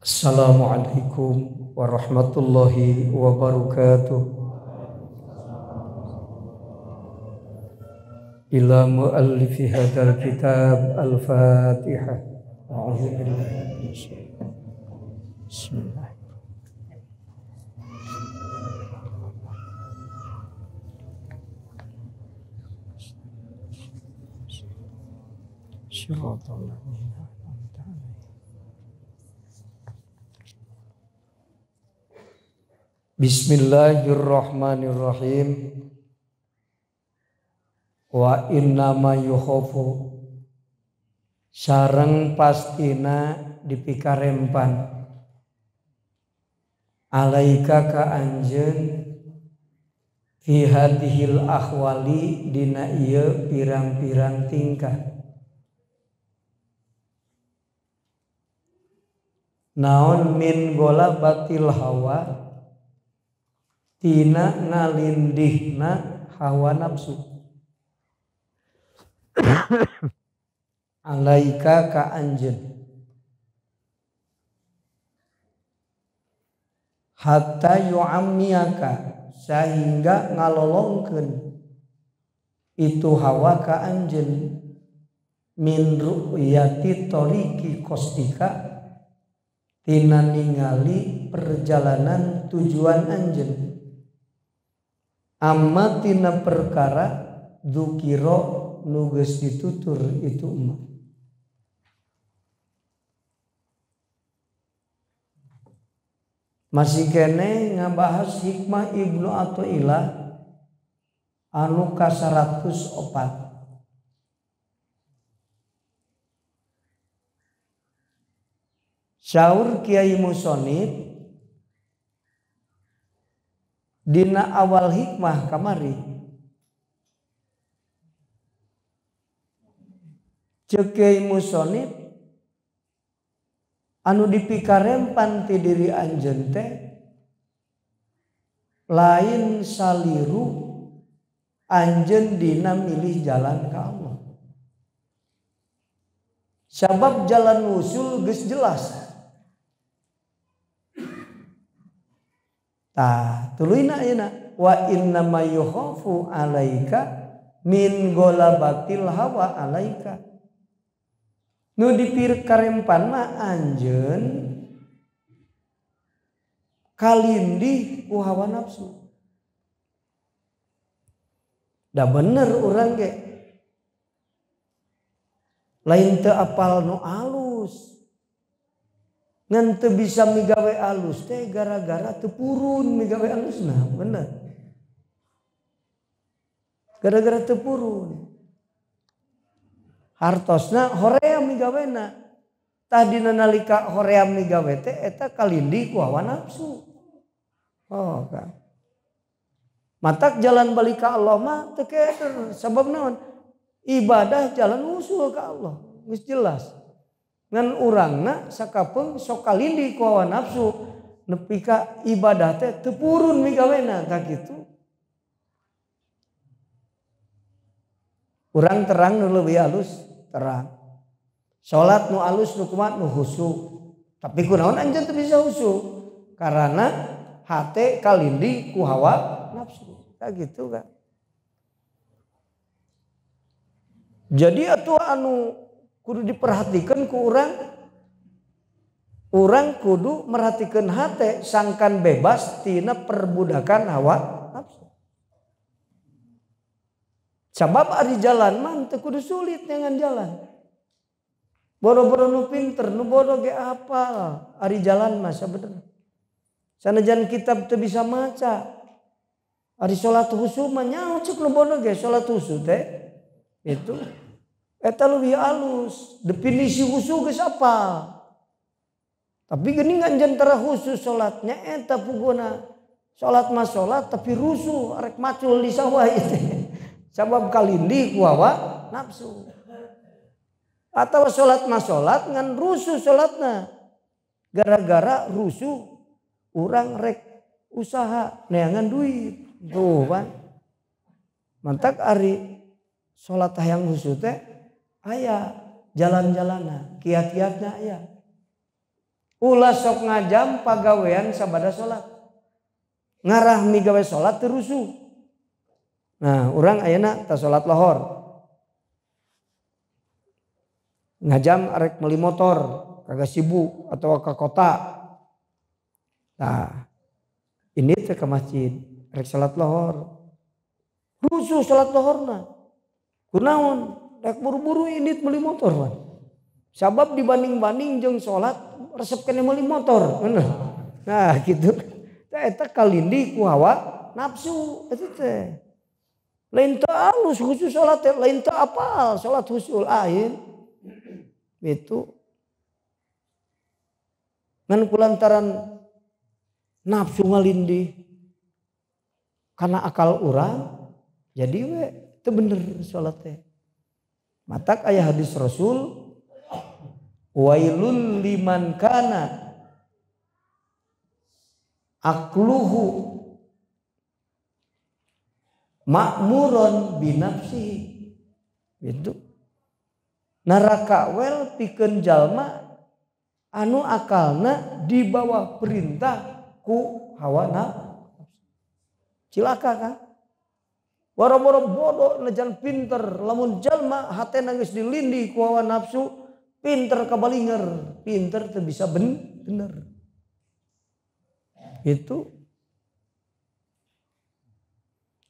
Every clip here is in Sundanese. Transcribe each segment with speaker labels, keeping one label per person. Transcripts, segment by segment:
Speaker 1: Assalamualaikum warahmatullahi wabarakatuh. Ila muallifi hadzal kitab al-Fatihah. A'udzu billahi minasyaitonir rajim. Bismillah. Shiratal ladzina an'amta 'alaihim. Bismillahirrahmanirrahim. Wa innama yukhafu, sareng pastina dipikarempan, alaika ka anjeun, fi hadhil ahwali dina ieu pirang-pirang tingkah. Naon min golabatil hawa, tina ngalindihna hawa nafsu. Alaika ka anjeun, hatta yu'ammiyaka, sehingga ngalolongkeun itu hawa ka anjeun, min ru'yati tariqi qasdika, tina ningali perjalanan tujuan anjeun, amma tina perkara dzukira nu geus ditutur itu emak. Masih kene ngabahas hikmah Ibnu Athaillah anu ka 104. Saur Kiai Musonib dina awal hikmah kamari, ceuk Kiai Musonib anu dipikarempan ti diri anjeun teh lain saliru anjeun dina milih jalan ka Allah. Sabab jalan wusul geus jelas. Tah tuluyna ayeuna wa inna ma yukhafu alaika min golabatil hawa alaika. Nu dipirkarempan mah anjeun kalindih ku hawa nafsu. Da bener urang ge lain teu apal nu alus, ngan teu bisa migawe alus teh gara-gara teu purun migawe alusna, bener. Gara-gara teu purun. Hartosna hoream migawena. Tadina nalika hoream migawe teh eta kalindih ku hawa nafsu. Oh kan. Matak jalan balik ka Allah mah teu keder, sabab naon? Ibadah jalan usul ka Allah, geus jelas. Ngan urangna sakapeung sok kalindih ku hawa nafsu nepi ka ibadah teh teu purun migawena tah kitu. Urang terang nu leuwih alus terang. Salat nu alus nu kumaha nu khusyuk. Tapi kunaon anjeun teu bisa khusyuk? Karena hate kalindih ku hawa nafsu. Tah gitu kan. Jadi atuh anu kudu diperhatikan ku urang, urang kudu merhatikan hate sangkan bebas tina perbudakan hawa nafsu. Sabab ari jalan mah teu kudu sulit dengan jalan. Boro-boro nu pinter, nu bodoh ge apal ari jalan mah sabenerna. Sanajan kitab teu bisa maca. Ari salat khusyuk mah nyaho ceuk nu bodoh ge salat khusyuk teh itu eta leuwih alus, definisi khusyuk geus apal. Tapi geuning anjeun tara khusyuk salatnya eta pugona. Salat mah salat tapi rusuh arek macul di sawah itu. Sabab kalindih ku hawa nafsu. Atau salat mah salat ngan rusuh salatna. Gara-gara rusuh urang rek usaha neangan duit. Tuh pan. Mantak ari salat hayang khusyuk teh aya jalan-jalanna, kiat-kiatna aya. Ulah sok ngajam pagawean sabada salat. Ngarah migawe salat teu rusuh. Nah, urang ayeuna tah salat lohor. Ngajam arek meuli motor kagak sibuk atau ke kota. Nah, ini teh ke masjid rek salat lohor. Rusuh salat lohorna. Kunaon? Rek buru-buru indit meuli motor pan. Sabab dibanding-banding jeung salat resep kene meuli motor. Nah, gitu. Tah eta kalindi ku hawa nafsu eta teh. Lain teu alus khusus salat teh, lain teu apal salat khusyul ain. Itu ngan kulantaran nafsu ngalindih karena akal urang jadi we teu bener salat teh. Matak aya hadis Rasul wailul liman kana akluhu makmuron binafsihi. Itu neraka wel pikeun jalma anu akalna di bawah perintah ku hawa nafsu. Cilaka kan? Boro-boro bodoh najan pinter, lamun jalma hatena geus dilindih ku hawa nafsu, pinter kabalinger, pinter teu bisa bener. Itu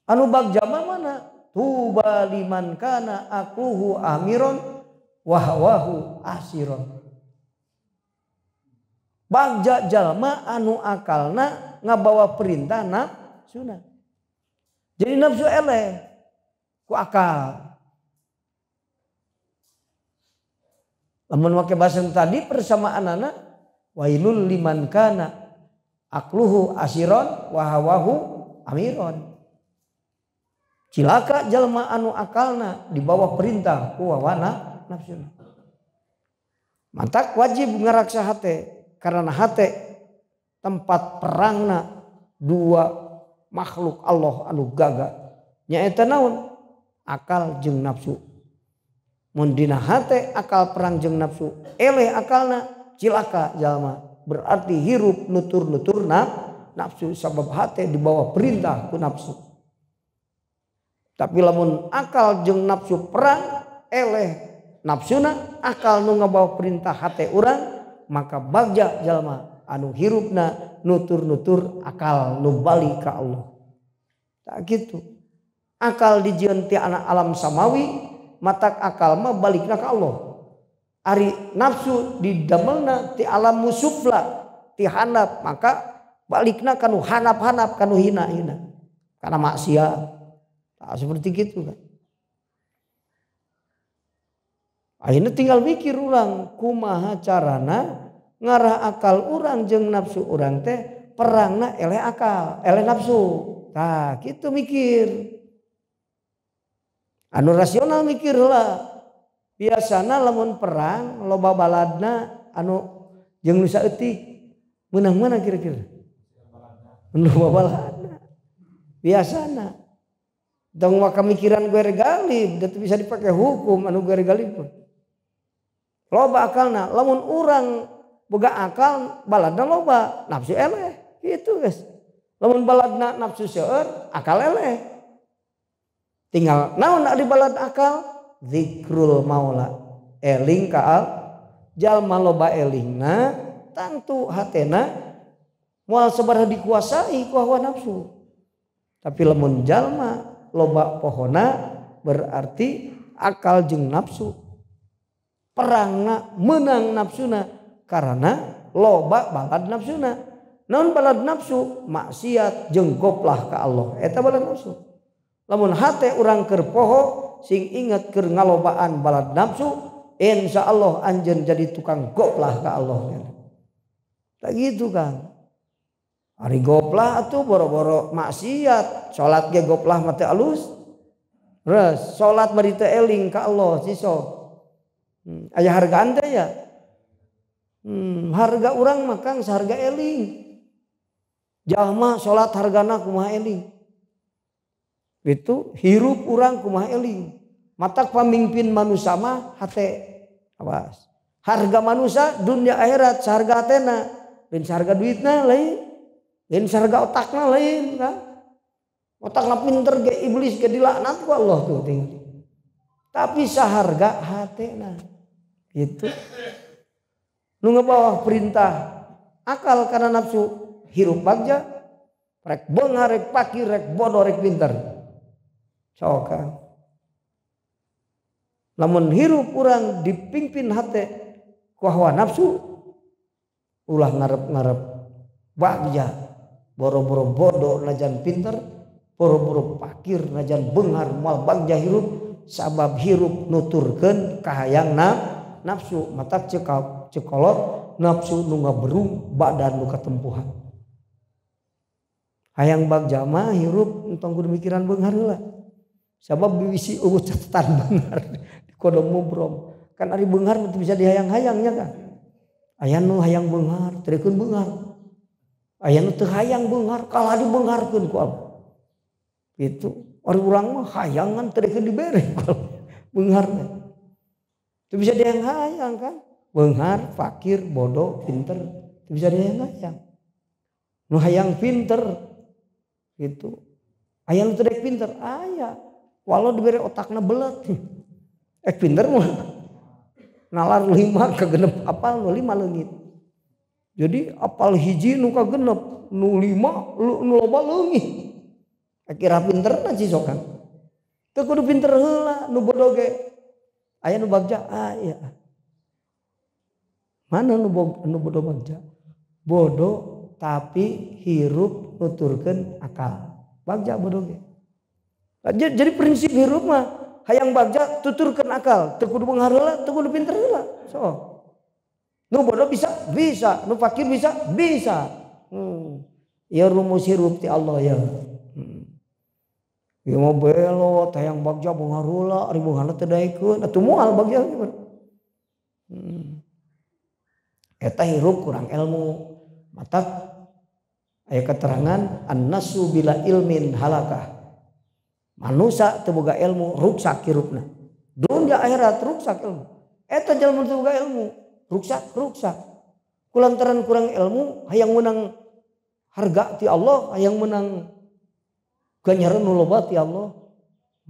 Speaker 1: anu bagja mana? Tuba liman kana akluhu amiron wahwahu asiron. Bagja jalma anu akalna ngabawa perintah nafsuna. Jadi nafsu eleh ku akal. Lamun make bahasa tadi persamaanana wailul liman kana akluhu asiron wahawahu amiron. Cilaka jalma anu akalna di bawah perintah ku hawa nafsuna. Matak wajib ngaraksa hate karena hate tempat perangna dua makhluk Allah anu gagah nyaeta naon akal jeung nafsu. Mun dina hate akal perang jeung nafsu eleh akalna cilaka jalma, berarti hirup nutur-nutur nafsu sabab hate di bawah perintah ku nafsu. Tapi lamun akal jeung nafsu perang eleh nafsuna akal nu ngabawa perintah hate urang maka bagja jalma anu hirupna nutur-nutur akal nu balik ka Allah. Tak gitu. Akal dijieun ti anak alam samawi, matak akal mah balikna ka Allah. Ari nafsu didamelna ti alam musufla, ti handap, maka balikna kanu handap-handap, kanu hina-hina. Karena maksiat. Nah, seperti gitu kan. Akhirnya tinggal mikir urang kumaha carana ngarah akal urang jeung nafsu urang teh perangna eleh akal, eleh nafsu. Tah gitu mikir. Anu rasional mikir lah. Biasana lamun perang loba baladna anu jeung nu saeutik meunang mana kira-kira? Loba baladna. Biasana. Tong maka mikiran gue regalib, da bisa dipakai hukum anu gue regalib. Loba akalna, lamun urang boga akal baladna loba, nafsu eleh gitu guys. Lamun baladna nafsu seueur, akal eleh. Tinggal naon ari balad akal? Zikrul maula. Eling ka al jalma loba elingna tangtu hatena moal sabaraha dikuasai ku hawa nafsu. Tapi lamun jalma loba pohona berarti akal jeung nafsu perangna menang nafsuna karena loba balad nafsuna. Naon balad nafsu? Maksiat jeung goplah ka Allah, eta balad nafsu. Lamun hate urang keur poho sing inget keur ngalobaan balad nafsu, insyaallah anjeun jadi tukang goplah ka Allah. Tak gitu kan. Ari goplah atuh boro-boro maksiat, salat ge goplah mah teu alus. Terus salat bari teu eling ka Allah siso. Aya hargaan teh ya. Harga urang mah Kang saharga eling. Jalma salat hargana kumaha eling. Itu hirup urang kumaha eling. Matak pamimpin manusia mah hate. Awas. Harga manusia dunia akhirat seharga hatena, lain seharga duitna lain, lain seharga otakna lain kan. Otakna pinter ge iblis ge dilaknat ku Allah tuh tinggal. Tapi seharga hatena gitu. Nu ngebawa perintah akal karena nafsu hirup bagja rek beunghar rek pakir rek bodoh rek pinter. Sok kan. Lamun hirup urang dipimpin hate ku hawa nafsu ulah ngarep-ngarep bagja boro-boro bodoh najan pinter, boro-boro pakir najan beunghar moal bagja hirup sabab hirup nuturkeun kahayang nafsu matak cekolot nafsu nu ngaberung badan nu katempuhan. Hayang bagja mah hirup entong kudu mikiran beunghar heula. Sabab bisi eueuh catatan beunghar di kodom mubrom. Kan ari beunghar teu bisa dihayang-hayangnya kan. Aya nu hayang beunghar, teu beunghar. Aya nu teu hayang beunghar, kalah dibeungharkeun ku Allah. Gitu. Ari urang mah hayangan teu dibere ku Allah. Beunghar teh. Teu bisa dihayang-hayang kan. Beunghar, fakir, bodoh, pinter, teu bisa dihayang-hayang. Nu hayang pinter gitu. Aya nu teu dek pinter, aya. Walau dibere otakna belet. Ek pinter mah. Nalar 5 kagenep apal nu 5 leungit. Jadi apal hiji nu kagenep, nu 5 nu loba leungit. Kira pinterna cisokan. Teu kudu pinter heula nu bodoh ge. Aya nu bagja, aya. Mana nu bodoh bagja? Bodoh tapi hirup nuturkeun akal. Bagja bodoh ge. Jadi prinsip hirup mah hayang bagja tuturkeun akal, teu kudu beunghar heula, teu kudu pinter heula. So. Nu bodoh bisa, bisa, nu fakir bisa, bisa. Ya rumus hirup ti Allah ya. Ya mau belot hayang bagja beunghar heula, ari beungharna teu daekeun, atuh moal bagja gimana? Eta hirup kurang ilmu. Matak aya keterangan an-nasu bila ilmin halakah. Manusia teu boga ilmu ruksak hirupna. Dunia akhirat ruksak ilmu. Eta jalma teu boga ilmu, ruksak ruksak. Kulantaran kurang ilmu hayang menang harga ti Allah, hayang menang ganjaran nu loba ti Allah,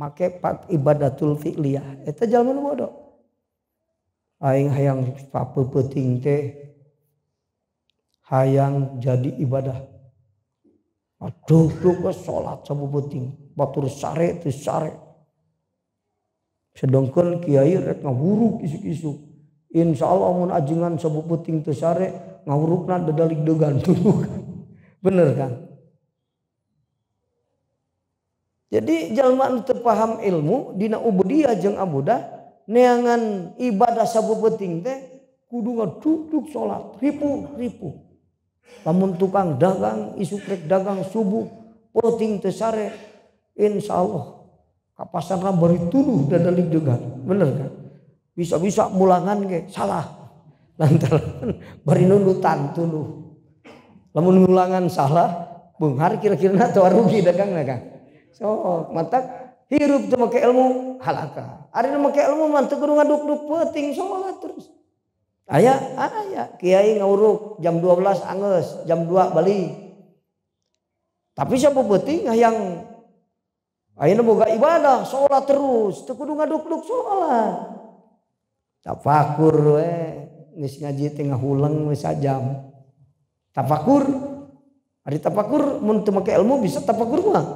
Speaker 1: make pak ibadatul fi'liyah. Eta jalma nu bodoh. Aing hayang sapeupeting teh hayang jadi ibadah. Aduh, duh salat sapeupeting, batur sare teu sare. Sedangkan kiai rek ngawuruk isuk-isuk. Insyaallah mun ajengan sapeupeting teu sare, ngawurukna dadalik degan tuh. Bener kan? Jadi jalma nu teu paham ilmu dina ubudiyah jeung abudah neangan ibadah sapeupeting teh kudu ngaduk-duk salat ripuh-ripuh. Lamun tukang dagang isuk rek dagang subuh peuting teu sare insyaallah ka pasarna bari tuluh dadalik degan. Bener kan? Bisa-bisa mulangan ge salah lantaran bari nundutan tuluh. Lamun mulangan salah beunghar kira-kira teu rugi dagangna kan. So matak hirup teu make ilmu halaka. Ari nu make ilmu mah teu kudu ngaduk-duk peuting salat terus. Aya aya kiai ngawuruk jam 12 anggeus, jam 2 balik. Tapi sapeupeting hayang ayeuna boga ibadah salat terus, teu kudu ngaduk-duk salat. Tafakur we geus ngaji teh ngahuleng we sajam. Tafakur, ari tafakur mun teu make ilmu bisa tafakur mah.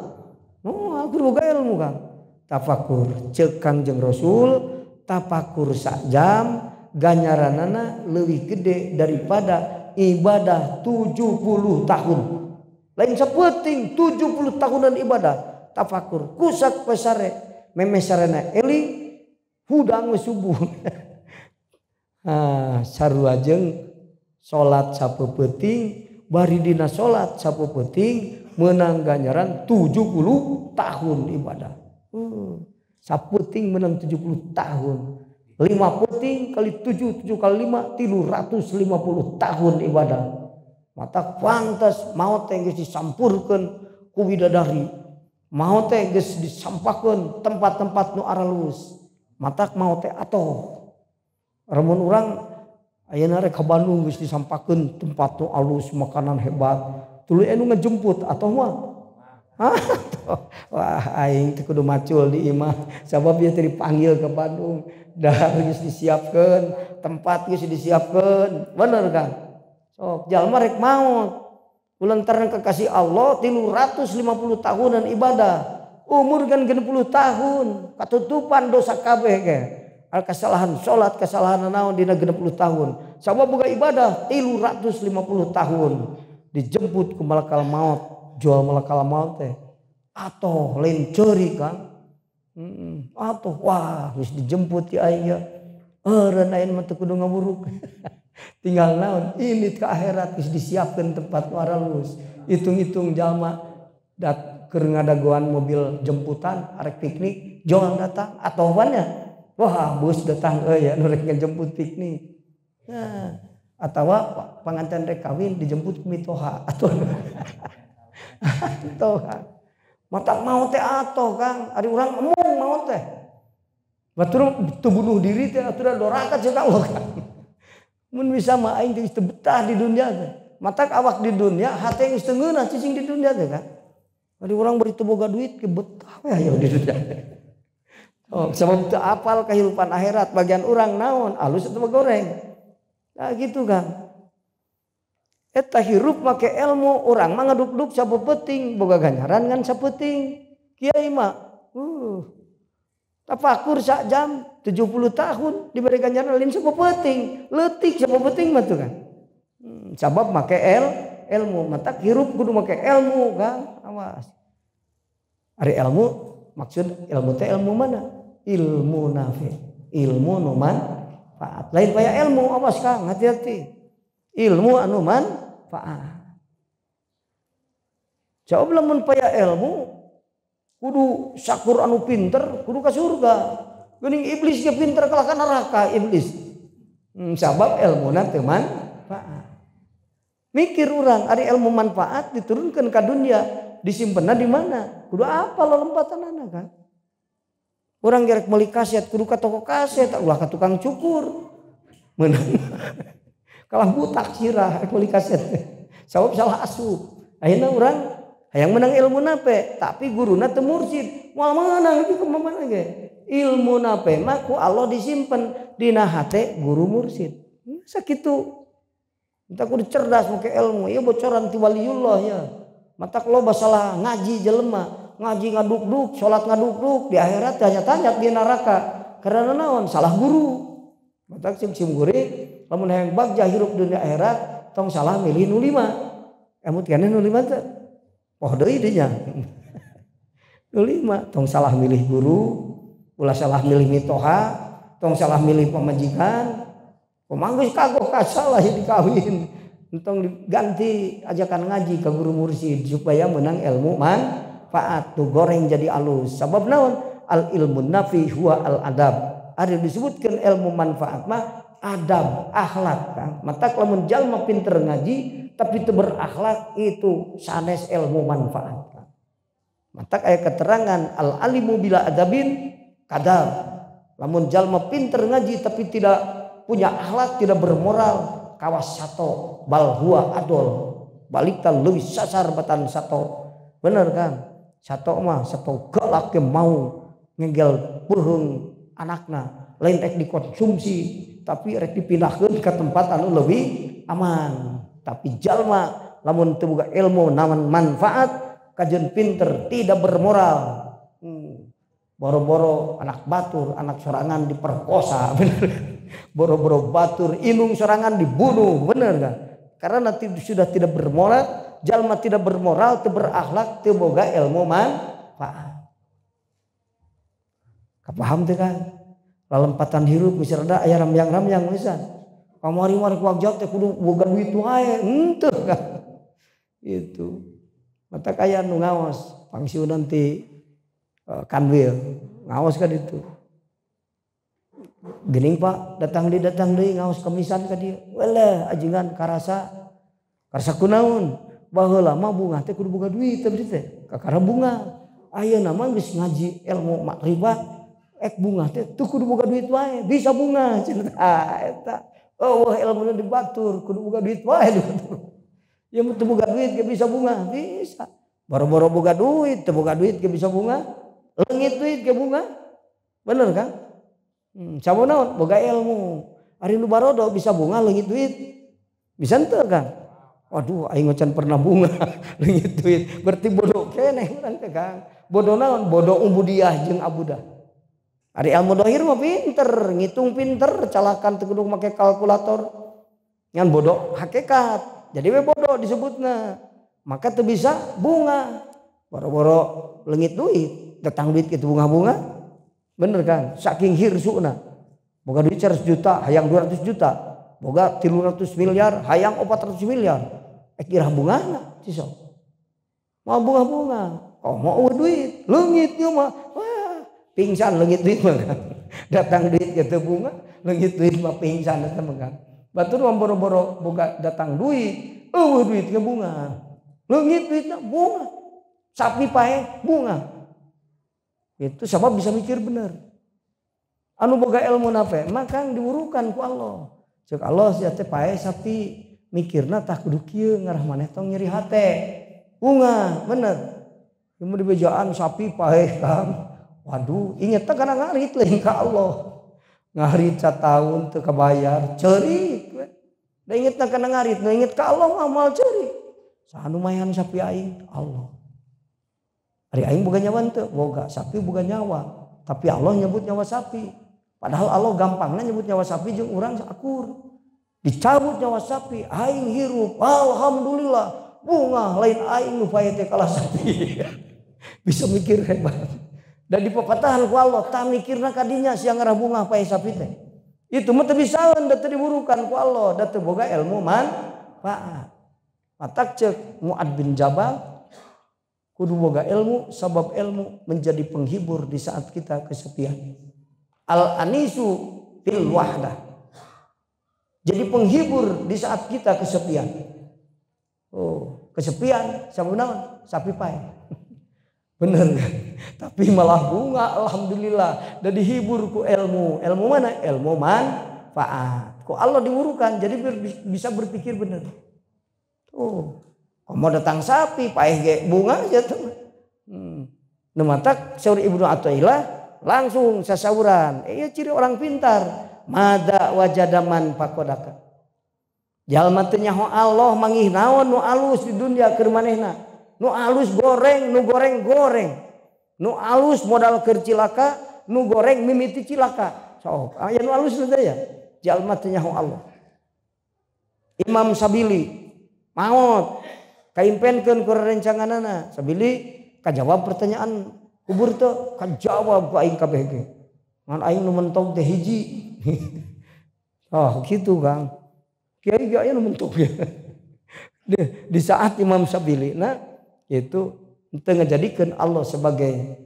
Speaker 1: Oh, aku boga ilmu kan. Tafakur ceuk Kangjeng Rasul, tafakur sajam ganjaranana leuwih gede daripada ibadah 70 tahun. Lain sapeuting 70 tahunan ibadah tafakur kusak pesare memeh sarena eli hudang we subuh. Ah, sarua jeung salat sapeupeting bari dina salat sapeupeting menang ganjaran 70 tahun ibadah. Sapeuting menang 70 tahun. 5 peuting kali 7, 7 kali 5, 350 tahun ibadah. Mata pantas maot teh geus disampurkeun ku bidadari. Maot teh geus disampahkeun tempat-tempat nu aralus. Matak maot teh atoh. Lamun urang Ayeuna rek ka Bandung geus disampakeun tempat nu alus, makanan hebat. Tuluy anu ngejemput atau mah? Wah aing teh kudu macul di imah sabab ieu teh dipanggil ke Bandung. Dahar geus disiapkeun, tempat geus disiapkeun. Bener kan? Sok jalma rek maot. Kulantaran kekasih Allah 350 tahunan ibadah. Umur kan 60 tahun, katutupan dosa kabeh ge. Kesalahan salat, kesalahan naon dina 60 tahun. Sabab boga ibadah 350 tahun. Dijemput ku malakal maut, jual malakal maut teh. Atau lain ceuri kan. Atau wah geus dijemput ti aing ya. Eureun aing mah teu kudu ngaburuk. Tinggal naon ini ke akhirat geus disiapkeun tempat nu aralus. Hitung-hitung jalma dat keur ngadagoan mobil jemputan arek piknik, jual datang atau banyak. Wah bus datang euy ya nu rek ngejemput piknik. Nah, atawa panganten rek kawin dijemput ku mitoha atau atoh. Mata mau teh atoh Kang, ari urang emung mau teh. Batur teu bunuh diri teh atuh doraka ceuk Allah Kang. Mun bisa mah aing geus teu betah di dunia teh. Matak awak di dunia hate geus teu ngeunah cicing di dunia teh kan. Ari urang bari teu boga duit ke betah we aya di dunia teh. Oh, sebab teu apal kehidupan akhirat bagian urang naon alus atau goreng. Nah gitu kan. Eta hirup make ilmu urang mah ngaduk-duk sapepeting boga ganjaran ngan sapeting. Kiai mah tafakur sak jam 70 tahun diberi ganjaran lain sapepeting, leutik sapepeting mah tuh kan. Sabab make ilmu, matak hirup kudu make ilmu kan. Awas. Ari ilmu maksud ilmu teh ilmu mana? Ilmu nafi, ilmu nu manfaat. Lain paya ilmu, awas Kang, hati-hati. Ilmu anu manfaat. Jawab lamun paya ilmu kudu sakur anu pinter, kudu ka surga. Geuning iblis ge pinter kalah ka neraka iblis. Sabab ilmuna teu manfaat. Mikir urang ari ilmu manfaat diturunkan ka dunia, disimpenna di mana? Kudu apa lelempatanana kan? Urang gerek meuli kaset kudu ka toko kaset, ulah ka tukang cukur. Meunang. Kalah butak sirah rek meuli kaset. Sabab salah asup. Ayeuna urang hayang menang ilmu nape, tapi guruna teu mursid. Moal meunang ieu kumaha ge. Ilmu nape mah ku Allah disimpen dina hate guru mursid. Sakitu. Entah kudu cerdas make ilmu, ieu bocoran ti waliullah ya. Matak loba salah ngaji jelema, ngaji ngaduk-duk, salat ngaduk-duk, di akhirat tanya-tanya di neraka. Karena naon? Salah guru. Matak sim guring lamun hayang bagja hirup dunia akhirat tong salah milih nu 5. Emut keneh nu 5 teh. Poh deui dinya. Nu 5 tong salah milih guru, ulah salah milih mitoha, tong salah milih pamajikan. Kumaha geus kagok kasalah dikawin. Entong diganti ajakan ngaji ke guru mursyid supaya menang ilmu manfaat tuh goreng jadi alus. Sabab naon? Al ilmu nafi huwa al adab. Ada disebutkan ilmu manfaat mah adab, akhlak kan. Matak lamun jalma pinter ngaji tapi teu berakhlak itu sanes ilmu manfaat kan. Matak aya keterangan al alimu bila adabin kadab. Lamun jalma pinter ngaji tapi tidak punya akhlak, tidak bermoral, kawas sato bal huwa adol. Balik ta leuwih sasar batan sato. Bener kan? Sato mah sato galak ke mau ngegel peuheung anakna, lain rek dikonsumsi tapi rek dipindahkeun ke tempat anu leuwih aman. Tapi jalma lamun teu boga ilmu naon manfaat, kajeun pinter tidak bermoral. Boro-boro anak batur, anak sorangan diperkosa, bener. Boro-boro batur, indung sorangan dibunuh, bener kan? Karena nanti sudah tidak bermoral, jalma tidak bermoral, teu berakhlak, teu boga ilmu manfaat. Kapaham teu kan? Lalempatan hirup misalnya aya ramyang-ramyang misal. Kamari-mari ku wajah teh kudu boga duit wae, henteu kan? Itu. Mata kaya nu ngaos, pangsiunan ti kanwil, ngaos kan itu. Gening Pak, datang deui ngaos kemisan ka dieu. Weleh ajengan karasa. Karasa kunaon? Baheula mah bunga teh kudu boga duit teh teh. Kakara bunga. Ayeuna mah geus ngaji ilmu makrifat, ek bunga teh teu kudu boga duit wae, bisa bunga cenah. Eta Oh, ilmuna di batur, kudu boga duit wae di batur. Ya teu boga duit ge bisa bunga, bisa. Boro-boro boga duit, teu boga duit ge bisa bunga. Leungit duit ge bunga. Bener kan? Sabu naon? Boga ilmu. Ari nu barodo bisa bunga leungit duit. Bisa henteu kan? Waduh, aing can pernah bunga leungit duit. Berarti bodoh keneh urang teh Kang. Bodoh naon? Bodoh ubudiah jeung abudah. Ari ilmu dohir mah pinter, ngitung pinter, calakan teu kudu make kalkulator. Ngan bodoh hakikat. Jadi we bodoh disebutna. Maka teu bisa bunga. Boro-boro leungit duit, datang duit kitu bunga-bunga. Bener kan? Saking hirsuna. Boga duit 100 juta, hayang 200 juta. Boga 300 miliar, hayang 400 miliar. Kira bungana cisok. Mau bunga-bunga. Oh, mau duit, leungit ieu mah. Wah, pingsan leungit duit mah kan. Datang duit kitu bunga, leungit duit mah pingsan eta mah kan. Batur mah boro-boro boga datang duit, eueuh duit ge bunga. Leungit duitna bunga. Sapi paeh bunga. Itu sabab bisa mikir bener. Anu boga ilmu nape, maka diwurukan ku Allah. Cek Allah sia teh paeh sapi mikirna tah kudu kieu ngarah maneh tong nyeri hate. Bunga, bener. Ieu mah dibejaan sapi paeh Kang. Waduh, inget teh kana ngarit lain ka Allah. Ngarit sataun teu kabayar, ceurik we. Da ingetna kana ngarit, nu inget ka Allah mah moal ceurik. Saha nu mayan sapi aing? Allah. Ari aing boga nyawa teu? Boga, sapi boga nyawa. Tapi Allah nyebut nyawa sapi. Padahal Allah gampangna nyebut nyawa sapi jeung urang akur. Dicabut nyawa sapi, aing hirup. Alhamdulillah. Bunga lain aing nu paeh teh kalah sapi. Bisa mikir hebat. Dan di pepatahan ku Allah, tah mikirna kadinya sia ngarah bunga paeh sapi teh. Itu mah teu bisaeun da teu diburukan ku Allah, da teu boga ilmu manfaat. Matak ceuk Mu'ad bin Jabal kudu boga ilmu, sabab ilmu menjadi penghibur di saat kita kesepian. Al anisu fil wahdah. Jadi penghibur di saat kita kesepian. Oh, kesepian sabab naon? Sapi paeh. Bener kan? Tapi malah bunga alhamdulillah dan dihibur ku ilmu. Ilmu mana? Ilmu manfaat. Ku Allah diwurukan jadi bisa berpikir bener. Oh, mau datang sapi paeh ge bunga aja tuh. Nu matak saur Ibnu Athaillah langsung sasauran. Iya ciri orang pintar. Mada wajadaman pakodaka. Jalma teu nyaho Allah mangih naon nu alus di dunia keur manehna. Nu alus goreng, nu goreng goreng. Nu alus modal keur cilaka, nu goreng mimiti cilaka. Sok, aya nu alus teh ya. Jalma teu nyaho Allah. Imam Sabili maot kaimpenkeun ku rencanganana. Sabili kajawab pertanyaan kubur teu, kajawab ku aing kabeh ge. Ngan aing nu mentog teh hiji. Oh, gitu Kang. Kiai ge aya nu mentog ya. Di saat Imam Sabili nah itu teu ngajadikeun Allah sebagai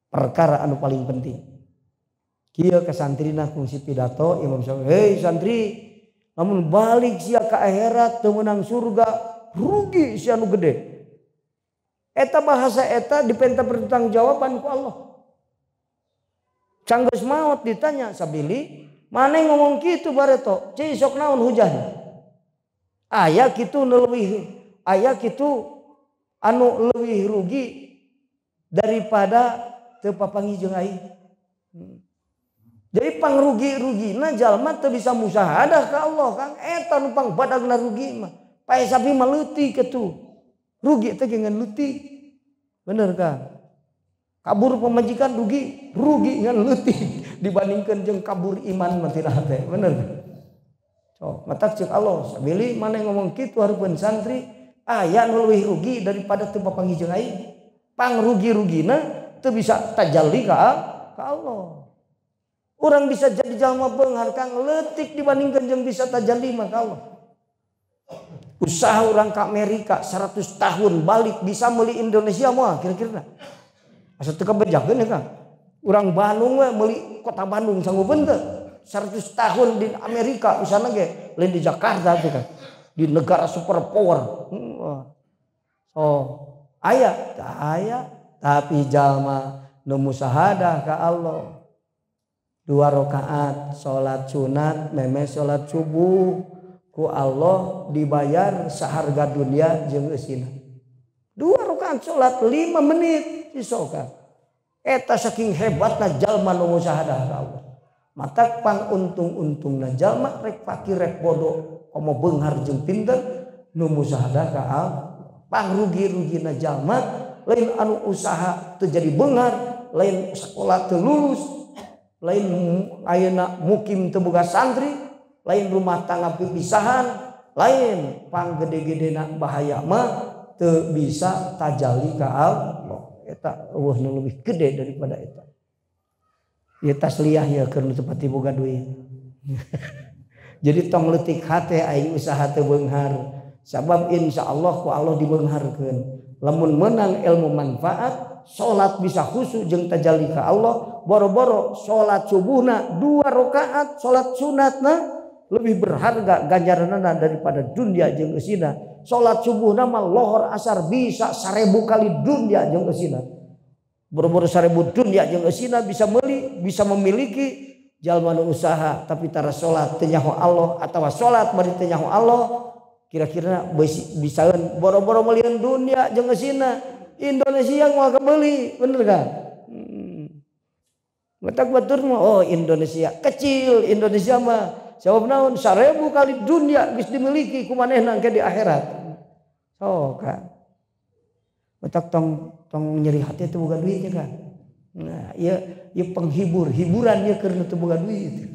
Speaker 1: perkara anu paling penting. Kieu ka santrina kungsi pidato Imam Sabili, "Hei santri, lamun balik sia ka akhirat teu meunang surga, rugi sia nu gede." Eta bahasa eta dipenta pertanggungjawaban ku Allah. Canggeus maot ditanya Sabili, "Maneh ngomong kitu bareto, ceu sok naon hujahna?" Aya kitu nu leuwih, aya kitu anu leuwih rugi daripada teu papanggih jeung aing. Jadi pangrugi-rugina jalma teu bisa musyahadah ka Allah Kang, eta nu pangbadagna rugi mah. Pae sapi mah leutik kitu. Rugi teh ngan leutik. Bener Kang? Kabur pemajikan rugi, rugi ngan leutik dibandingkeun jeung kabur iman mah tina hate. Bener kan? Sok, matak ceuk Allah, Sabili maneh ngomong kitu hareupeun santri, aya nu leuwih rugi daripada teu papanggih jeung aing. Pangrugi-rugina teu bisa tajalli ka Allah. Orang bisa jadi jalma beunghar Kang leutik dibandingkeun jeung bisa tajalli mah ka Allah. Usaha orang ke Amerika 100 tahun balik bisa meuli Indonesia mah kira-kira. Asa teu kabejakeun ya Kang. Urang Bandung we meuli kota Bandung sanggupeun teu? 100 tahun di Amerika misalnya ge lain di Jakarta tuh kan. Di negara super power. So, aya, aya tapi jalma nu musyahadah ka Allah. 2 rakaat salat sunat meme salat subuh ku Allah dibayar seharga dunia jeung eusina. 2 rakaat salat 5 menit isokan. Eta saking hebatna jalma nu musyahadah ka Allah. Matak panguntung-untungna jalma rek fakir rek bodoh komo beunghar jeung pinter nu musyahadah ka Allah. Pangrugi-rugina jalma lain anu usaha teu jadi beunghar, lain sekolah teu lulus, lain ayeuna mukim teu boga santri, lain rumah tangga pipisahan, lain panggede-gedena bahaya mah teu bisa tajali ka Allah. Eta eueuh nu leuwih gede daripada eta. Ieu tasliyah ya keur nu teu pati boga duit. Jadi tong leutik hate aing usaha teu beunghar. Sabab insyaallah ku Allah dibeungharkeun. Lamun menang ilmu manfaat, salat bisa khusyuk jeung tajalli ka Allah, boro-boro salat subuhna 2 rakaat, salat sunatna lebih berharga ganjaranna daripada dunia jeung eusina. Salat subuhna mah lohor asar bisa 1000 kali dunia jeung eusina. Boro-boro 1000 dunia jeung eusina bisa meuli, bisa memiliki jalma nu usaha tapi tara salat teu nyaho Allah atawa salat bari teu nyaho Allah. Kira-kira bisaeun boro-boro melian dunia jeung eusina. Indonesia moal kebeuli, bener kan? Matak batur mah oh Indonesia kecil, Indonesia mah sabab naon 1000 kali dunia geus dimiliki ku manehna engke di akhirat. So kan. Matak tong nyeri hati teu boga duit ya kan. Nah, ieu penghibur, hiburan ieu keur teu boga duit.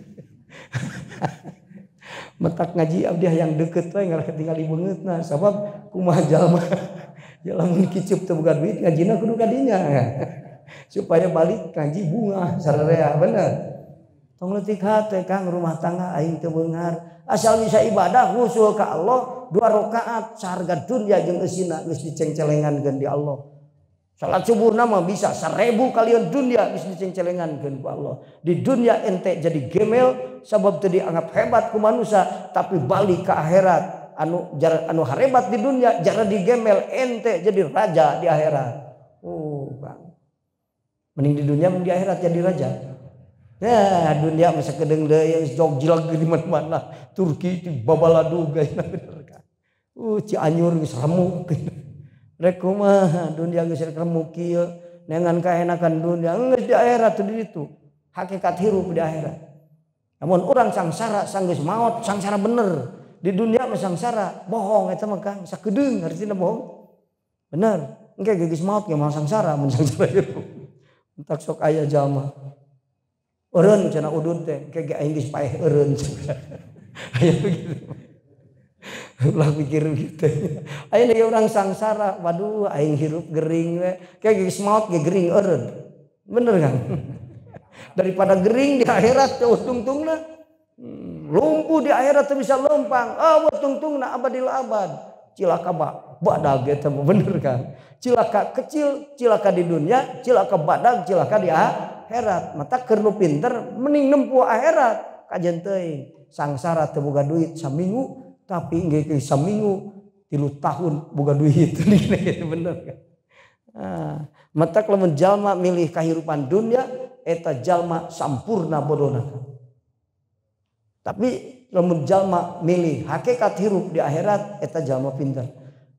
Speaker 1: Matak ngaji abdi hayang deket we ngarah ketinggali beungeutna sabab kumaha jalma lamun kicup teu boga duit ngajina kudu kadinya supaya balik ngaji bunga sararea bener. Tong leutik hate Kang rumah tangga aing teu beunghar asal bisa ibadah khusyuk ka Allah 2 rakaat saharga dunia jeung eusina geus dicengcelengankeun di Allah. Salat subuhna mah bisa 1000 kalian dunia geus dicengcelengankeun ku Allah. Di dunia ente jadi gemel sabab teu dianggap hebat ku manusia tapi balik ke akhirat anu anu harebat di dunia jara digemel ente jadi raja di akhirat. Oh, Bang. Mending di dunia mending di akhirat jadi raja. Nah, dunia masa kedeung deui geus jogjilag di mana-mana. Turki di babaladu gayana bener kan. Cianjur geus remuk. Rek kumaha dunia geus rek remuk kieu neangan kaenakan dunia geus di akhirat teu di ditu. Hakikat hirup di akhirat. Namun orang sangsara sanggeus maot sangsara bener. Di dunia mah sangsara, bohong eta mah Kang, sakedeung hartina bohong. Bener. Engke geus maot ge moal sangsara mun sangsara hirup. Entak sok aya jalma. Eureun cenah udud teh, engke ge aing geus paeh eureun. Aya begitu. Ulah pikir gitu. Aya deui urang sangsara, waduh aing hirup gering we. Engke geus maot ge gering eureun. Bener kan? Daripada gering di akhirat teu tungtungna. Lumpuh di akhirat teu bisa lempang. Eueuh tungtungna abadil abad. Cilaka badag eta mah bener kan? Cilaka kecil, cilaka di dunia, cilaka badag, cilaka di akhirat. Mata keur nu pinter mending nempuh akhirat kajen teuing. Sangsara teu boga duit saminggu tapi engke saminggu 3 tahun boga duit. Bener kan? Nah, matak lamun jalma milih kahirupan dunia eta jalma sampurna bodona. Tapi lamun jalma milih hakikat hirup di akhirat eta jalma pinter.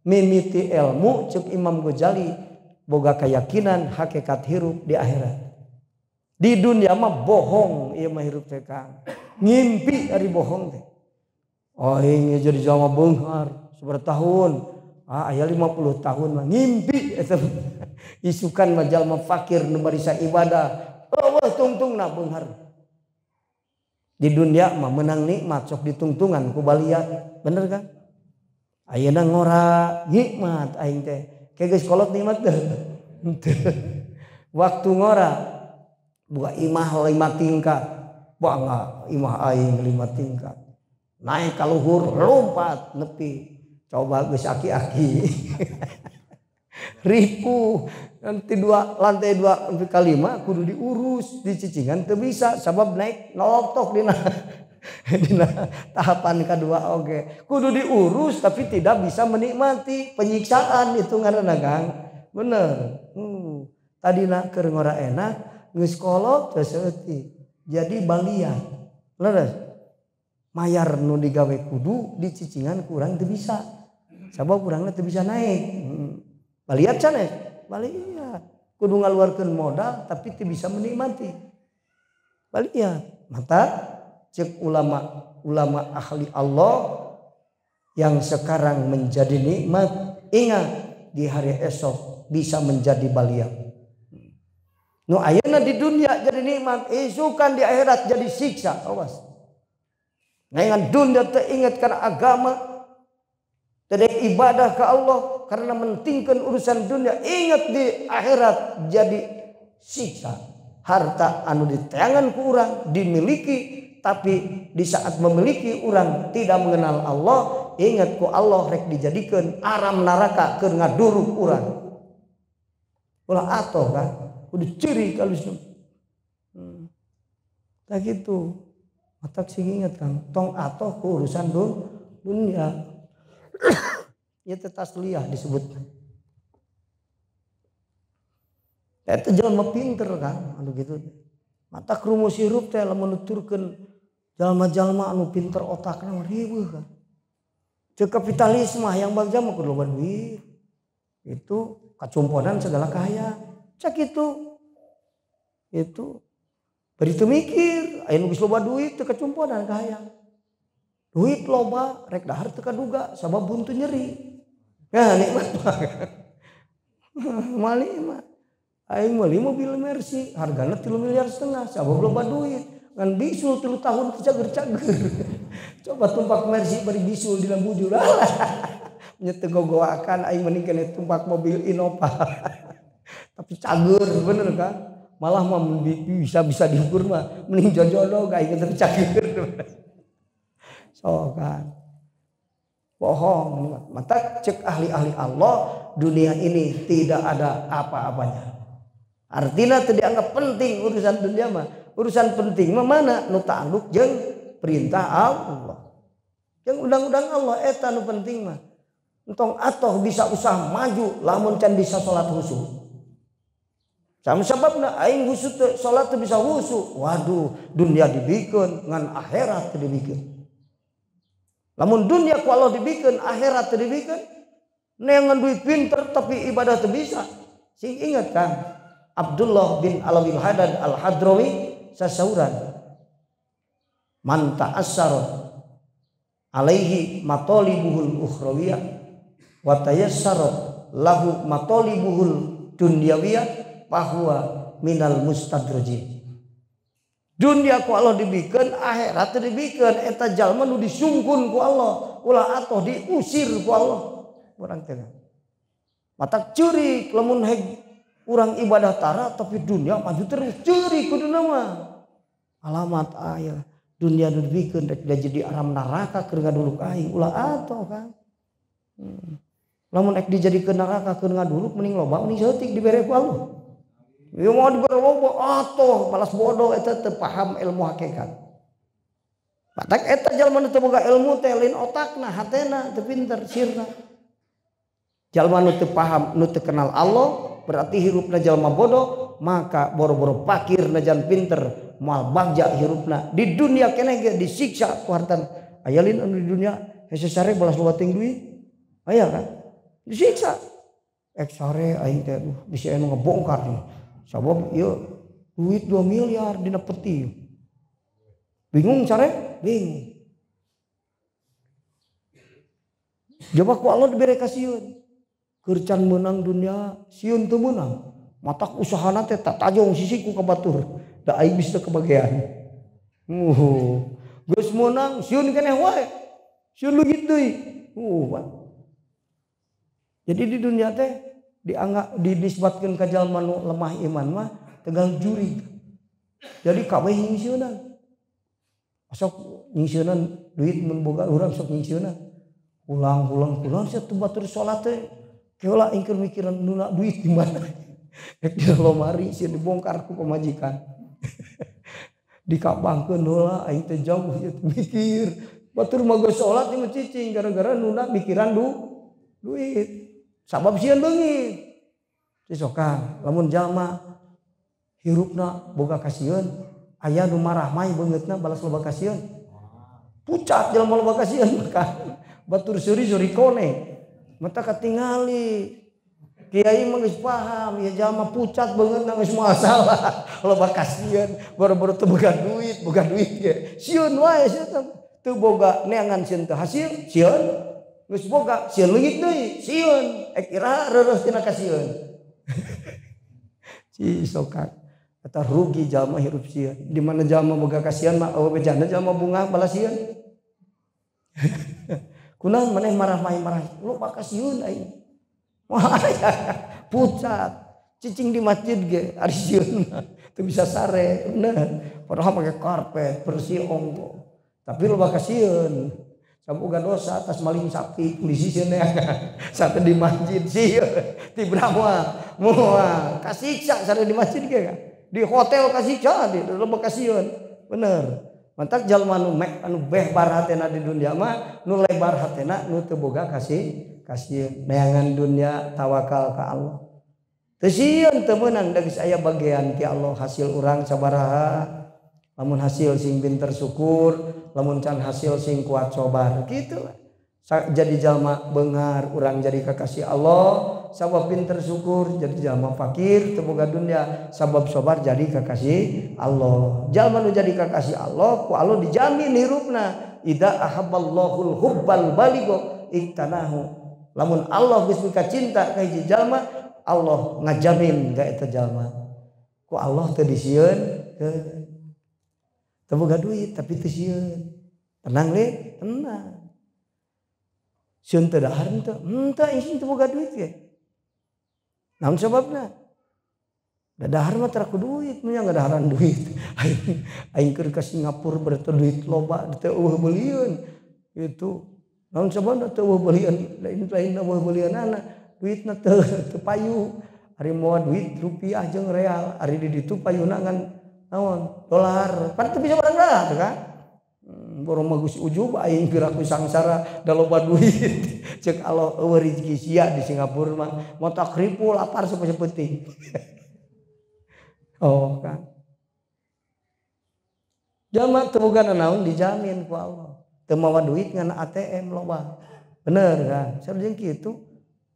Speaker 1: Mimiti ilmu cek Imam Ghazali boga keyakinan hakikat hirup di akhirat. Di dunia mah bohong ieu mah hirup teh Kang. Ngimpi ari bohong teh. Oh ini jadi jalma beunghar sabaraha tahun. Ah aya 50 tahun mah ngimpi eta. Isukan mah jalma fakir nu barisa ibadah. Eueuh tungtungna beunghar. Di dunia mah menang nikmat sok ditungtungan ku balia. Bener kan? Ayeuna ngora nikmat aing teh. Ke geus kolot nikmat teh. Waktu ngora buka imah 5 tingkat. Bangga imah aing 5 tingkat. Naik ka luhur lompat nepi. Coba geus aki-aki. Ripuh nanti 2 lantai 2 sampai ka 5 kudu diurus dicicingan teu bisa sabab naik nolotok dina dina tahapan kedua oge kudu diurus tapi tidak bisa menikmati penyiksaan itu ngaranna Kang bener. Tadina keur ngora enak geus kolot teu saeutik. Jadi balian. Leres. Mayar nu digawe kudu dicicingan kurang teu bisa. Sabab urangna teu bisa naik. Baliat sanes? Baliat. Kudu ngaluarkeun modal tapi teu bisa menikmati. Baliat. Mata cek ulama ahli Allah yang sekarang menjadi nikmat, ingat di hari esok bisa menjadi baliat. Nu ayeuna di dunia jadi nikmat, isukan di akhirat jadi siksa. Awas. Nah, dunia teu ingat karena agama, tidak ibadah ke Allah karena mentingkan urusan dunia, ingat di akhirat jadi siksa. Harta anu diteangan ku urang dimiliki, tapi di saat memiliki urang tidak mengenal Allah, ingat ku Allah rek dijadikan aram neraka keur ngaduruk urang. Ulah atoh kan, udah ciri kalau tak gitu. Matak sing ingat kan, tong atoh ku urusan dunia. Ya tasliyah disebut. Eta jelema pinter kan, anu gitu. Mata rumus hirup teh lamun nuturkeun jalma-jalma anu pinter otakna mah riweuh kan. Ceuk kapitalisme yang bagja mah kudu loba duit. Itu kacumponan segala kaya. Cek itu. Itu bari teu mikir, aya nu geus loba duit teu kacumponan kaya. Duit loba rek dahar teu kaduga sabab buntu nyeri. Ya nikmat banget. Mali mah aing meuli mobil Mercy hargana 3,5 miliar sabab loba duit. Ngan bisul 3 tahun cager-cager. Coba tumpak Mercy bari bisul dina bujur. Nya teu gogoakan aing mending keneh tumpak mobil Innova. Tapi cager bener kan? Malah mah bisa diukur mah mending jojono aing teu cager. So kan. Bohong. Mata cek ahli-ahli Allah, dunia ini tidak ada apa-apanya. Artinya tidak dianggap penting urusan dunia mah. Urusan penting mah mana? Nu tanduk jeung perintah Allah. Jeung undang-undang Allah eta nu penting mah. Entong atoh bisa usaha maju lamun can bisa salat khusyuk. Sama sebabna aing khusyuk teu salat teu bisa khusyuk. Waduh, dunia dibikeun ngan akhirat teu dibikeun. Lamun dunia ku Allah dibikeun, akhirat teu dibikeun. Neangan duit pinter tapi ibadah teu bisa. Sing ingat kan, Abdullah bin Alawil Hadad Al-Hadrami sasauran. Man ta'assara alaihi matalibuhul ukhrawiyah wa tayassara lahu matalibuhul dunyawiyah fahuwa minal mustadrajin. Dunia ku Allah dibikeun, akhirat teu dibikeun, eta jalma nu disungkun ku Allah, ulah atoh diusir ku Allah. Urang teh matak ceurik lamun heg urang ibadah tara tapi dunia maju terus, ceurik kuduna mah. Alamat aya dunia nu dibikeun rek jadi aram neraka keur ngaduluk aing, ulah atoh kan. Lamun ek dijadikeun neraka keur ngaduluk mending loba mending saeutik dibere ku Allah. Ieu mau dibere loba atoh balas bodoh eta teu paham ilmu hakikat. Batak eta jalma nu teu boga ilmu teh lain otakna, hatena teu pinter sirna. Jalma nu teu paham, nu teu kenal Allah berarti hirupna jalma bodoh, maka boro-boro pakir najan pinter moal bagja hirupna. Di dunia keneh ge disiksa ku hartana. Aya lin anu di dunia hese sare balas loba teuing duit. Aya kan? Disiksa. Ek sare aing teh aduh bisi anu ngebongkar nih. Sabab ieu duit 2 miliar dina peti. Bingung sare? Bingung. Coba ku Allah dibere kasieun. Keur can meunang dunia, sieun teu meunang. Matak usahana teh tatajong sisi ku ka batur. Da aing bisa kebagian. Geus meunang sieun keneh wae. Sieun leungit deui. Jadi di dunia teh dianggap dinisbatkeun ka jalma nu lemah iman mah tegal jurig. Jadi kabeh nyingsieunan. Sok nyingsieunan duit mun boga urang sok nyingsieunan. Pulang-pulang sia teu batur salat teh. Keula aing keur mikiran nuna duit di mana. Rek di lomari sia dibongkar ku pamajikan. Dikabangkeun heula aing teh jauh sia mikir. Batur mah geus salat ieu cicing gara-gara nuna mikiran duit. Sabab sieun leungit. Sokan lamun jalma hirupna boga kasieun Aya nu marah mai beungeutna balas loba kasieun. Pucat jelema loba kasieun maka batur seuri-seuri kone. Mata katingali. Kiai mah geus paham, ya jalma pucat beungeutna geus masalah. Loba kasieun, baru-baru teu boga duit ge. Sieun wae sia teh. Teu boga neangan sieun teu hasil, sieun. Geus boga sieun leungit deui, sieun. Ek iraha reureus tina kasieun. Si sokak. Atau rugi jalma hirup sieun. Di mana jalma boga kasihan mah eueuh bejana jalma bunga balas sieun. Kunaon maneh marah main marah, loba kasieun aing. Wah, pucat. Cicing di masjid ge ari sieun mah teu bisa sare, bener. Padahal make karpet bersih onggo. Tapi loba kasieun. Saboga dosa atas maling sapi polisi sieun sate di masjid sieun tibra moal moal kasiksa sare di masjid ge kan. Di hotel kasiksa di loba kasieun bener. Mantak jalma nu mek anu beh bar hatena di dunia mah nu lebar hatena nu teu boga kasih kasieun. Neangan dunia tawakal ka Allah. Teu sieun teu meunang da geus aya bagian ti Allah hasil urang sabaraha. Lamun hasil sing pinter syukur, lamun can hasil sing kuat sabar gitu. Jadi jalma beunghar urang jadi kakasih Allah, sabab pinter syukur jadi jalma fakir teu boga dunia, sabab sabar jadi kakasih Allah. Jalma nu jadi kakasih Allah ku Allah dijamin hirupna. Idza ahabballahul hubbal baligho iktanahu. Lamun Allah geus mika cinta ka hiji jalma, Allah ngajamin ka eta jalma. Ku Allah teu disieun teu boga duit tapi teu sieun. Tenang le, tenang. Sieun teu dahar henteu, henteu isin teu boga duit ge. Naon sababna? Da dahar mah tara ku duit, mun nya ngadaharan duit. Aing keur ka Singapura berarti duit loba teu eueuh beulieun. Gitu. Naon sababna teu eueuh beulieun, lain-lain eueuh beulieunana, duitna teu payu. Ari moal duit rupiah jeung real, ari di ditu payuna ngan naon? Dolar. Pan teu bisa barang dahar kan? Borong mah geus ujub aing piraku sangsara da loba duit. Ceuk Allah eueuh rezeki sia di Singapura mah motak ripu lapar sepeuting. Oh kan. Jalma teu boga naon dijamin ku Allah. Teu mawa duit ngan ATM loba. Bener kan? Sareng kitu.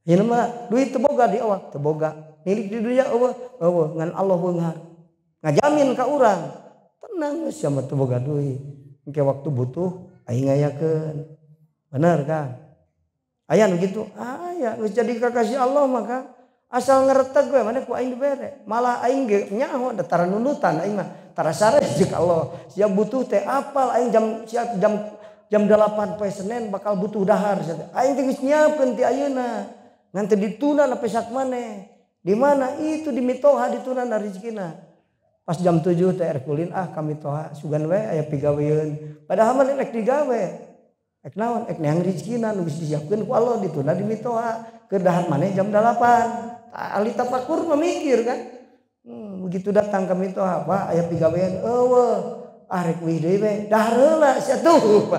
Speaker 1: Ieu mah duit teu boga di awak, teu boga. Milik di dunia eueuh, eueuh ngan Allah beunghar. Ngajamin ka urang. Tenang geus sia mah teu boga duit. Engke waktu butuh aing ngayakeun. Bener kan? Aya nu kitu, aya geus jadi kakasih Allah maka asal ngereteg we maneh ku aing dibere. Malah aing ge nyaho da tara nundutan aing mah tara sare jeung Allah. Siap butuh teh apal aing jam siap jam 8 poe Senin bakal butuh dahar. Aing teh geus nyiapkeun ti ayeuna. Ngan teu dituna nepi sak maneh. Di mana itu di mitoha dituna na rezekina. Pas jam 7 teh rek ulin ah ka mitoha sugan we aya pigaweun. Padahal mah rek digawe. Ek naon ek neang rezekina nu geus disiapkeun ku Allah dituna di mitoha. Keur dahar maneh jam 8. Ahli tafakur memikir kan. Begitu datang ka mitoha, Pak aya pigawean eueuh. Ah rek wih deui we. Dahar heula sia tuh.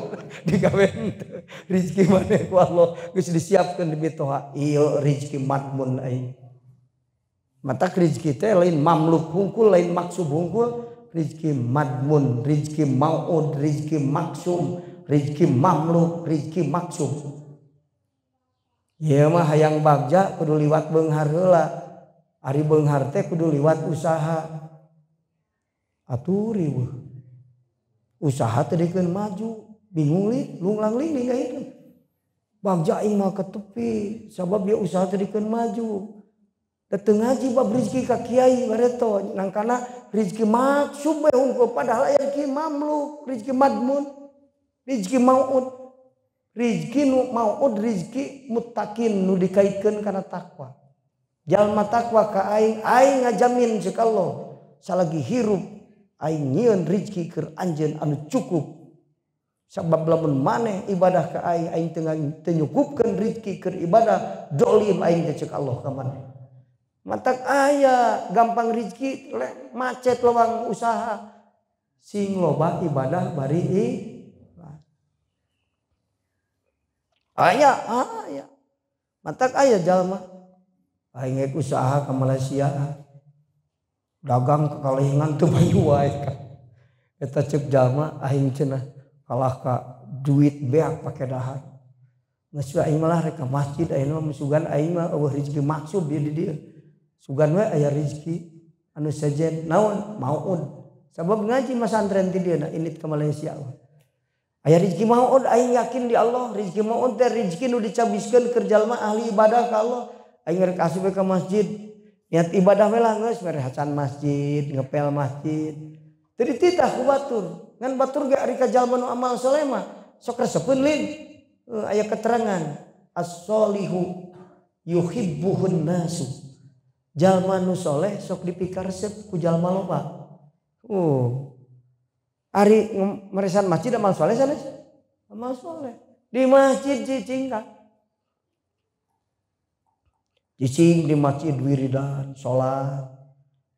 Speaker 1: Digawean teh. Rezeki maneh ku Allah geus disiapkeun di mitoha. Ieu rezeki madmun aing. Matak rezeki teh lain mamluk hungkul, lain maksub hungkul, rezeki madmun, rezeki mau'ud, rezeki maksum, rezeki mamluk, rezeki maksum. Ieu mah hayang bagja kudu liwat beunghar heula. Ari beunghar teh kudu liwat usaha. Atuh riweuh. Usaha teh dikeun maju, bingung li, lunglang ling ka hidup. Bagja aing mah ketepi sabab ieu usaha teh dikeun maju. Teu ngaji bab rezeki ka kiai bareto nangkana rezeki maksub we hungkul padahal aya rezeki mamluk, rezeki madmun, rezeki mau'ud. Rezeki nu mau'ud rezeki muttaqin nu dikaitkeun kana takwa. Jalma takwa ka aing, aing ngajamin ceuk Allah salagi hirup aing nyieun rezeki keur anjeun anu cukup. Sabab lamun maneh ibadah ka aing, aing teu nyukupkeun rezeki keur ibadah, dolim aing teh ceuk Allah ka maneh. Matak aya gampang rezeki macet lowang usaha sing loba ibadah bari aya aya matak aya jalma aing rek usaha ka Malaysia dagang kekalengan teu payu wae. Eta cek jalma aing cenah kalah ka duit beak pake dahar. Geus aing malah rek ka masjid ayeuna mah sugan aing mah eueuh rezeki maksud di dieu. Sugan we aya rezeki anu sejen naon maud. Sabab ngaji masantren ti dieu na init ka Malaysia. Aya rezeki maud aing yakin di Allah, rezeki maud teh rezeki nu dicabiskeun keur jalma ahli ibadah ka Allah. Aing rek asup ka masjid. Niat ibadah we lah geus merehacan masjid, ngepel masjid. Teu dititah ku batur. Ngan batur ge ari ka jalma nu amal soleh mah sok resepeun lin. Aya keterangan as-solihu yuhibbuhun nasu. Jalma nu soleh sok dipikaresep ku jalma loba. Ari meresan masjid amal soleh sanes? Amal soleh. Di masjid cicing kan. Cicing di masjid wiridan, salat,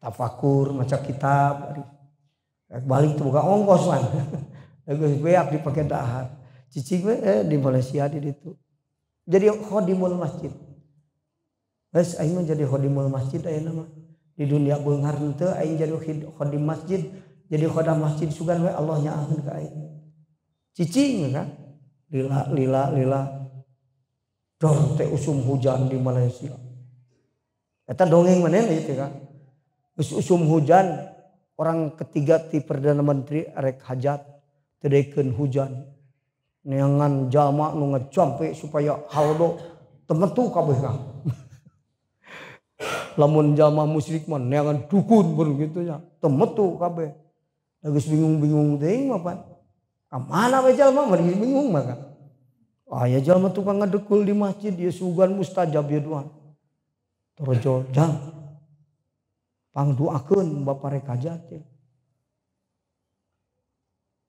Speaker 1: tafakur, maca kitab. Balik tuh buka ongkos man. Geus beak dipake dahar. Cicing we di Malaysia di ditu. Jadi khodimul masjid. Geus aing mah jadi khodimul masjid ayeuna mah. Di dunia beunghar henteu aing jadi khodim masjid, jadi khodam masjid sugan we Allah nyaaheun ka aing. Cicing kan. Lila lila lila. Dor teh usum hujan di Malaysia. Eta dongeng maneh ieu teh kan. Geus usum hujan orang ketiga ti Perdana Menteri arek hajat teu daekeun hujan. Neangan jalma nu ngejampe supaya halodo temetu kabeh kang. Lamun jalma musyrik mah neangan dukun baru gitu nya, temetu kabeh. Geus bingung-bingung teuing mah pan. Ka mana we jalma mah geus bingung mah kan. Aya jalma tukang ngadekul di masjid ieu sugan mustajab ieu doa. Torojol jang. Pangdoakeun bapa rek hajat teh.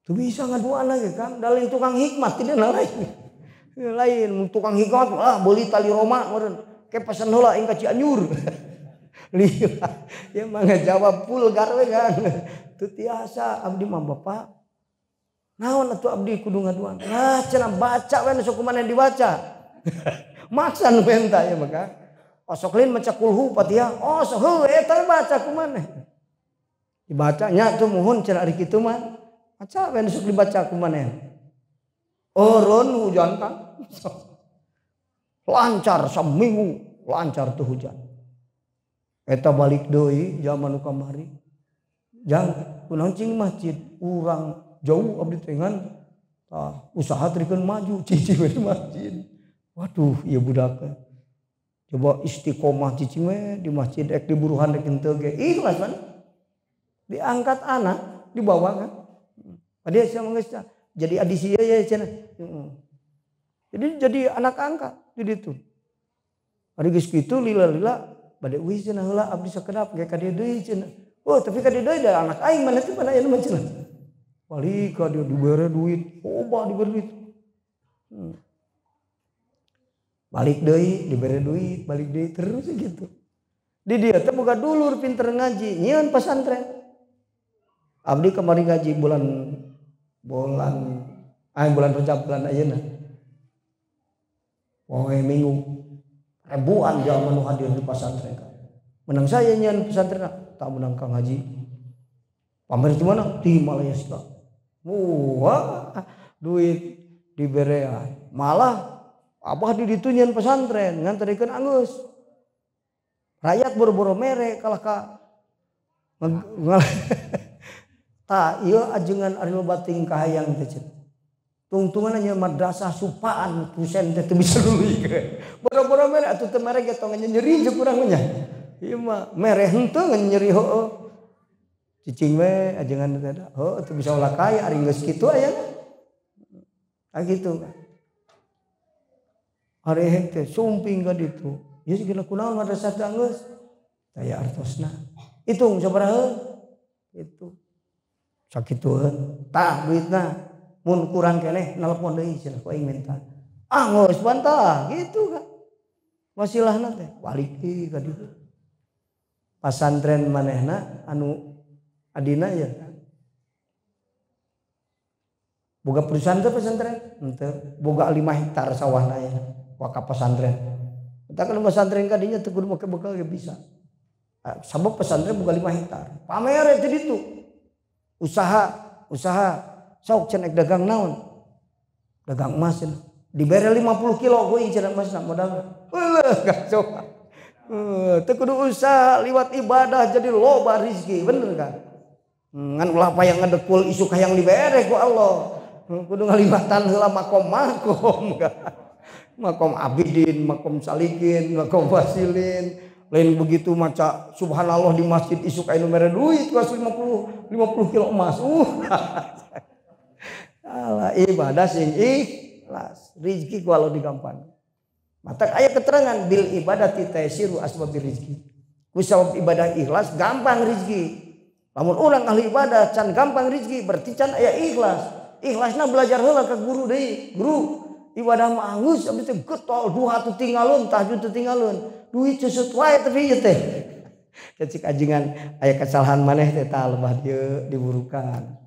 Speaker 1: Tuh bisa ngaduan lagi kan, dalin tukang hikmat tidak lain. Lain tukang hikmat ah beli tali Roma meureun. Ke pesen heula aing ka Cianjur. Lila, ya mah ngajawab pulgar we kan. Teu tiasa abdi mah bapak. Naon atuh abdi kudu ngaduan. Nah cenah baca we sok kumaha dibaca. Maksa nu menta ya maka. Osok lain maca kulhu Fatihah. Oh sok heuh eta baca kumaha. Dibacanya tuh muhun cenah ari kitu mah. Baca we sok dibaca kumaha. Eureun hujan kan. Lancar seminggu lancar tuh hujan. Eta balik deui zaman nu kamari. Jang kunaon cing masjid urang jauh abdi teh ngan tah usaha trikeun maju cicing we di masjid. Waduh ieu budak. Coba istiqomah cicing we di masjid ek diburuhan rek henteu ge ikhlas man. Diangkat anak dibawa kan. Adi sia geus jadi adi sia ya cenah. Jadi anak angkat di ditu. Ari geus kitu lila-lila bade uih cenah heula abdi sakedap ge ka dieu deui cenah. Oh tapi ka dieu deui da anak aing mana teh mana aya mah cenah. Balik ka dieu dibere duit, loba dibere duit. Balik deui dibere duit, balik deui terus gitu. Di dieu teh boga dulur pinter ngaji, nyieun pesantren. Abdi kamari ngaji bulan bulan Rajab bulan ayeuna. Poe Minggu ribuan jalma nu hadir di pesantren. Menang saya nyian pesantren tak menang Kang Haji. Pamer di mana? Di Malaysia. Wah, duit diberean. Malah abah di ditu nyian pesantren nganterikeun anggeus. Rakyat boro-boro mere kalah ka ta ieu ajengan ari loba tingkah hayang teh cenah. Tungtungan nya madrasah supaan kusen teh teu bisa lulus. Boro-boro mere atuh teu mere ge tong nyeri jeung urang mah nya. Ieu mah mere henteu ngan nyeri heueuh. Cicing we ajengan teh da. Heueuh teu bisa ulah kaya ari geus kitu aya. Ah kitu. Ari hek teh sumping ka ditu. Ieu sigana kunaon madrasah teh geus. Daya artosna. Hitung sabaraha? Itu. Sakitueun. Tah duitna. Mun kurang keneh nelpon deui cenah ku aing minta. Ah geus bantah gitu kan. Wasilahna teh balik deui ka ditu. Pasantren manehna anu adina ya. Boga perusahaan teh pesantren henteu, boga 5 hektar sawahna ya wakaf pesantren. Eta kan pesantren ka dinya teu kudu make bekal ge bisa. Sabab pesantren boga 5 hektar. Pamer teh ditu. Usaha usaha sok cenah dagang naon? Dagang emas cenah. Dibere 50 kilo ku cenah emasna modalna. Eueuh kacau. Teu kudu usaha liwat ibadah jadi loba rezeki, bener kan? Ngan ulah payang ngedekul isuk hayang dibere ku Allah. Kudu ngaliwatan heula makom-makom. Makom abidin, makom salikin, makom wasilin. Lain begitu maca subhanallah di masjid isuk aya nu mere duit kuas 50 kilo emas. Alah ibadah sing ikhlas, rezeki ku Allah digampang. Matak aya keterangan bil ibadati taysiru asbabir rezeki. Ku sabab ibadah ikhlas gampang rezeki. Lamun urang ahli ibadah can gampang rezeki berarti can aya ikhlas. Ikhlasna belajar heula ka guru deui. Guru ibadah mah anggeus abdi teh getol duha teu tinggalun tahajud teu tinggalun. Duit susut wae tapi ieu teh. Cek ajengan aya kesalahan maneh teh tah lebah dieu diburukan.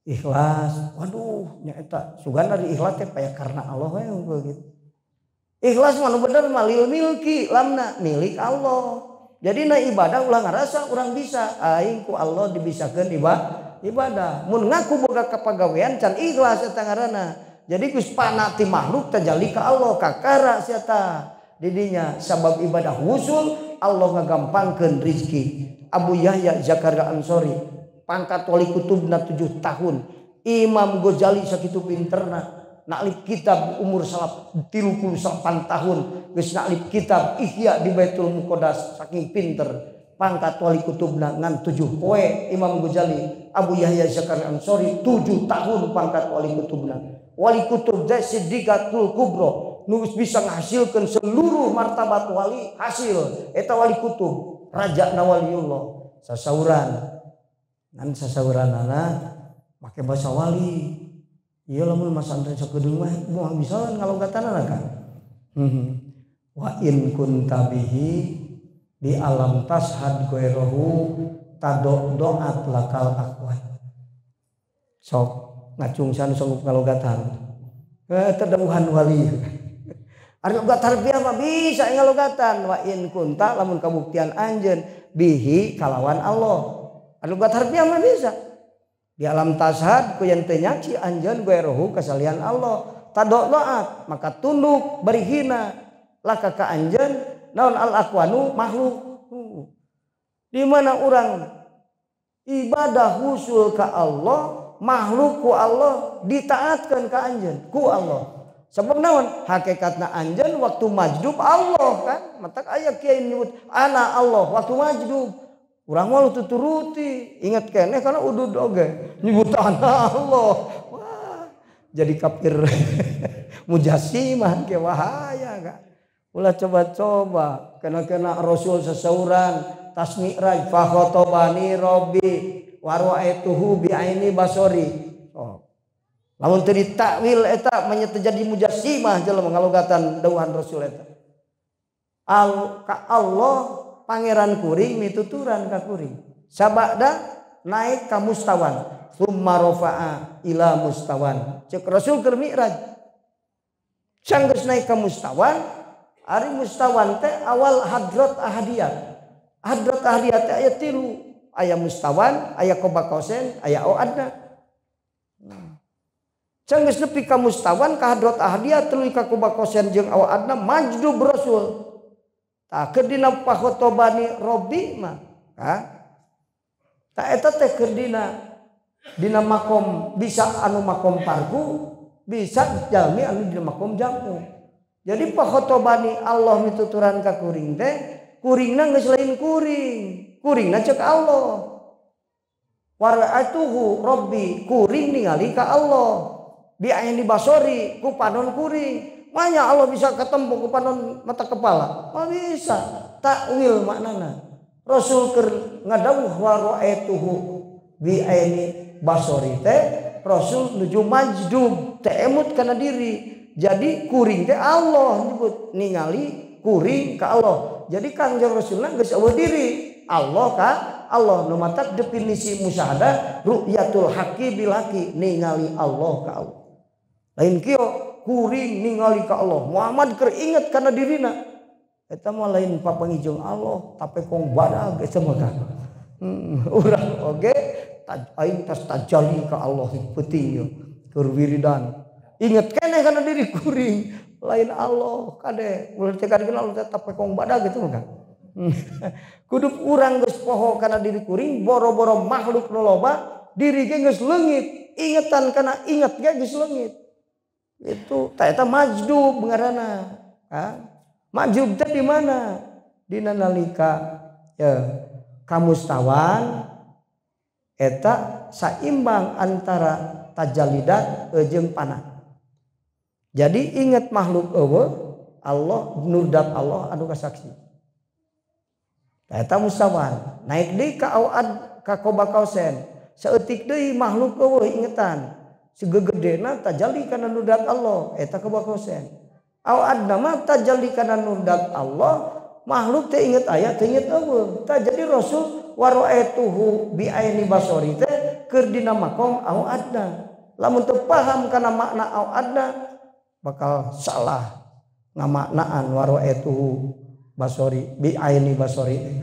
Speaker 1: Ikhlas, waduh nya eta sugan dari ikhlas teh paya karena Allah we gitu. Ikhlas mah nu bener mah lil milki lamna milik Allah. Jadi na ibadah ulah ngarasa urang bisa aing ku Allah dibisakeun ibadah. Mun ngaku boga kapagawean can ikhlas eta ngaranna. Jadi geus panati makhluk tajali ka Allah kakara sia ta. Didinya sabab ibadah wusul Allah ngagampangkeun rezeki. Abu Yahya Zakaria Ansori pangkat wali kutubna 7 tahun. Imam Ghazali sakitu pinterna naklip kitab umur 38 tahun geus naklip kitab Ihya di Baitul Muqaddas saking pinter. Pangkat wali kutubna ngan 7 poe Imam Ghazali. Abu Yahya Zakaria Ansori 7 tahun pangkat wali kutubna. Wali kutub teh Siddiqatul Kubro nu bisa ngahasilkeun seluruh martabat wali hasil eta wali kutub raja na waliullah sasauran ngan sasauranana make bahasa wali ieu lamun masantren sakedeung mah moal bisa ngalogatanana kan. Wa in kunta bihi di alam tashhad ghairahu tadok doat lakal aqwan. Sok ngacung sanu sanggup ngalogatan terdauhan wali. Ari logat harfiah mah bisa ngalogatan wa in kunta lamun kabuktian anjeun bihi kalawan Allah. Ari logat harfiah mah bisa. Di alam tashhad ku yen teu nyaksi anjeun ghairahu kasalian Allah. Tadok doat maka tunduk bari hina laka ka anjeun naon al aqwanu makhluk. Di mana orang ibadah husul ka Allah, makhluk ku Allah ditaatkan ka anjeun ku Allah. Sebab naon hakikatna anjeun waktu majdub Allah kan matak aya kiai nyebut ana Allah waktu majdub. Urang mah tuturuti ingat keneh karena udud oge nyebut ana Allah. Wah, jadi kafir mujassimah ke bahaya kan. Ulah coba-coba kena-kena Rasul sesauran tas mi'raj fa khotobani robbi wa ra'aituhu bi aini basori. Oh. Lamun teu ditakwil eta mah terjadi mujassimah jelema ngalogatan dawuhan Rasul eta. Al ka Allah pangeran kuring mituturan ka kuring. Sabada naik ka mustawan, tsumma rafa'a ila mustawan. Cek Rasul keur mi'raj. Sanggeus naik ka mustawan, ari mustawan teh awal hadrat ahadiyah. Hadrat ahadiyah teh aya 3, aya mustawan, aya qoba kosen, aya oadna. Sanggeus nepi ka mustawan ka hadrat ahadiyah tuluy ka qoba kosen jeung awadna majdub Rasul. Tah keur dina pakhotobani Robbi mah, ha? Tah eta teh keur dina makom bisa anu makom parku, bisa jalmi anu dina makom jamu. Jadi pakhotobani Allah mituturan ka kuring teh, kuringna geus lain kuring, kuringna cek Allah. Wara'atuhu Robbi, kuring ningali ka Allah. Bi aini basori, ku panon kuring. Manya Allah bisa ketemu ku panon mata kepala? Oh bisa. Takwil maknana. Rasul keur ngadawuh wa ra'aituhu bi aini basori teh Rasul nuju majdub teh emut kana diri. Jadi kuring teh Allah nyebut ningali kuring ka Allah. Jadi Kangjeng Rasulna geus eueuh diri. Allah ka Allah nu matak definisi musyahadah ru'yatul haqqi bil haqqi ningali Allah ka Allah. Lain kieu kuring ningali ka Allah. Muhammad keur inget kana dirina. Eta mah lain papanggih jeung Allah, tapi kong badag eta mah kan. Urang oge aing tas tajali ka Allah peuting ieu keur wiridan. Inget keneh kana diri kuring lain Allah kade ulah teh kadieun Allah teh tapekong badag gitu kan. Kudu urang geus poho kana diri kuring boro-boro makhluk nu loba diri ge geus leungit ingetan kana inget ge geus leungit. Itu ta eta majdub ngaranna. Ha? Majdub teh di mana? Dina nalika ya kamustawan eta saimbang antara tajalidat jeung panah. Jadi ingat makhluk eueuh Allah nurdat Allah anu kasaksi. Eta mustawan naik deui ka awad ka kobakausen saeutik deui makhluk eueuh ingetan segegedena tajalli kana nurdat Allah eta kobakausen. Awad nama tajalli kana nurdat Allah makhluk teh inget aya teh inget eueuh. Tah jadi Rasul waro'aituhu bi aini basori teh keur dina makom awadna. Lamun teu paham kana makna awadna bakal salah ngamaknaan waro'aituhu basori bi aini basori teh.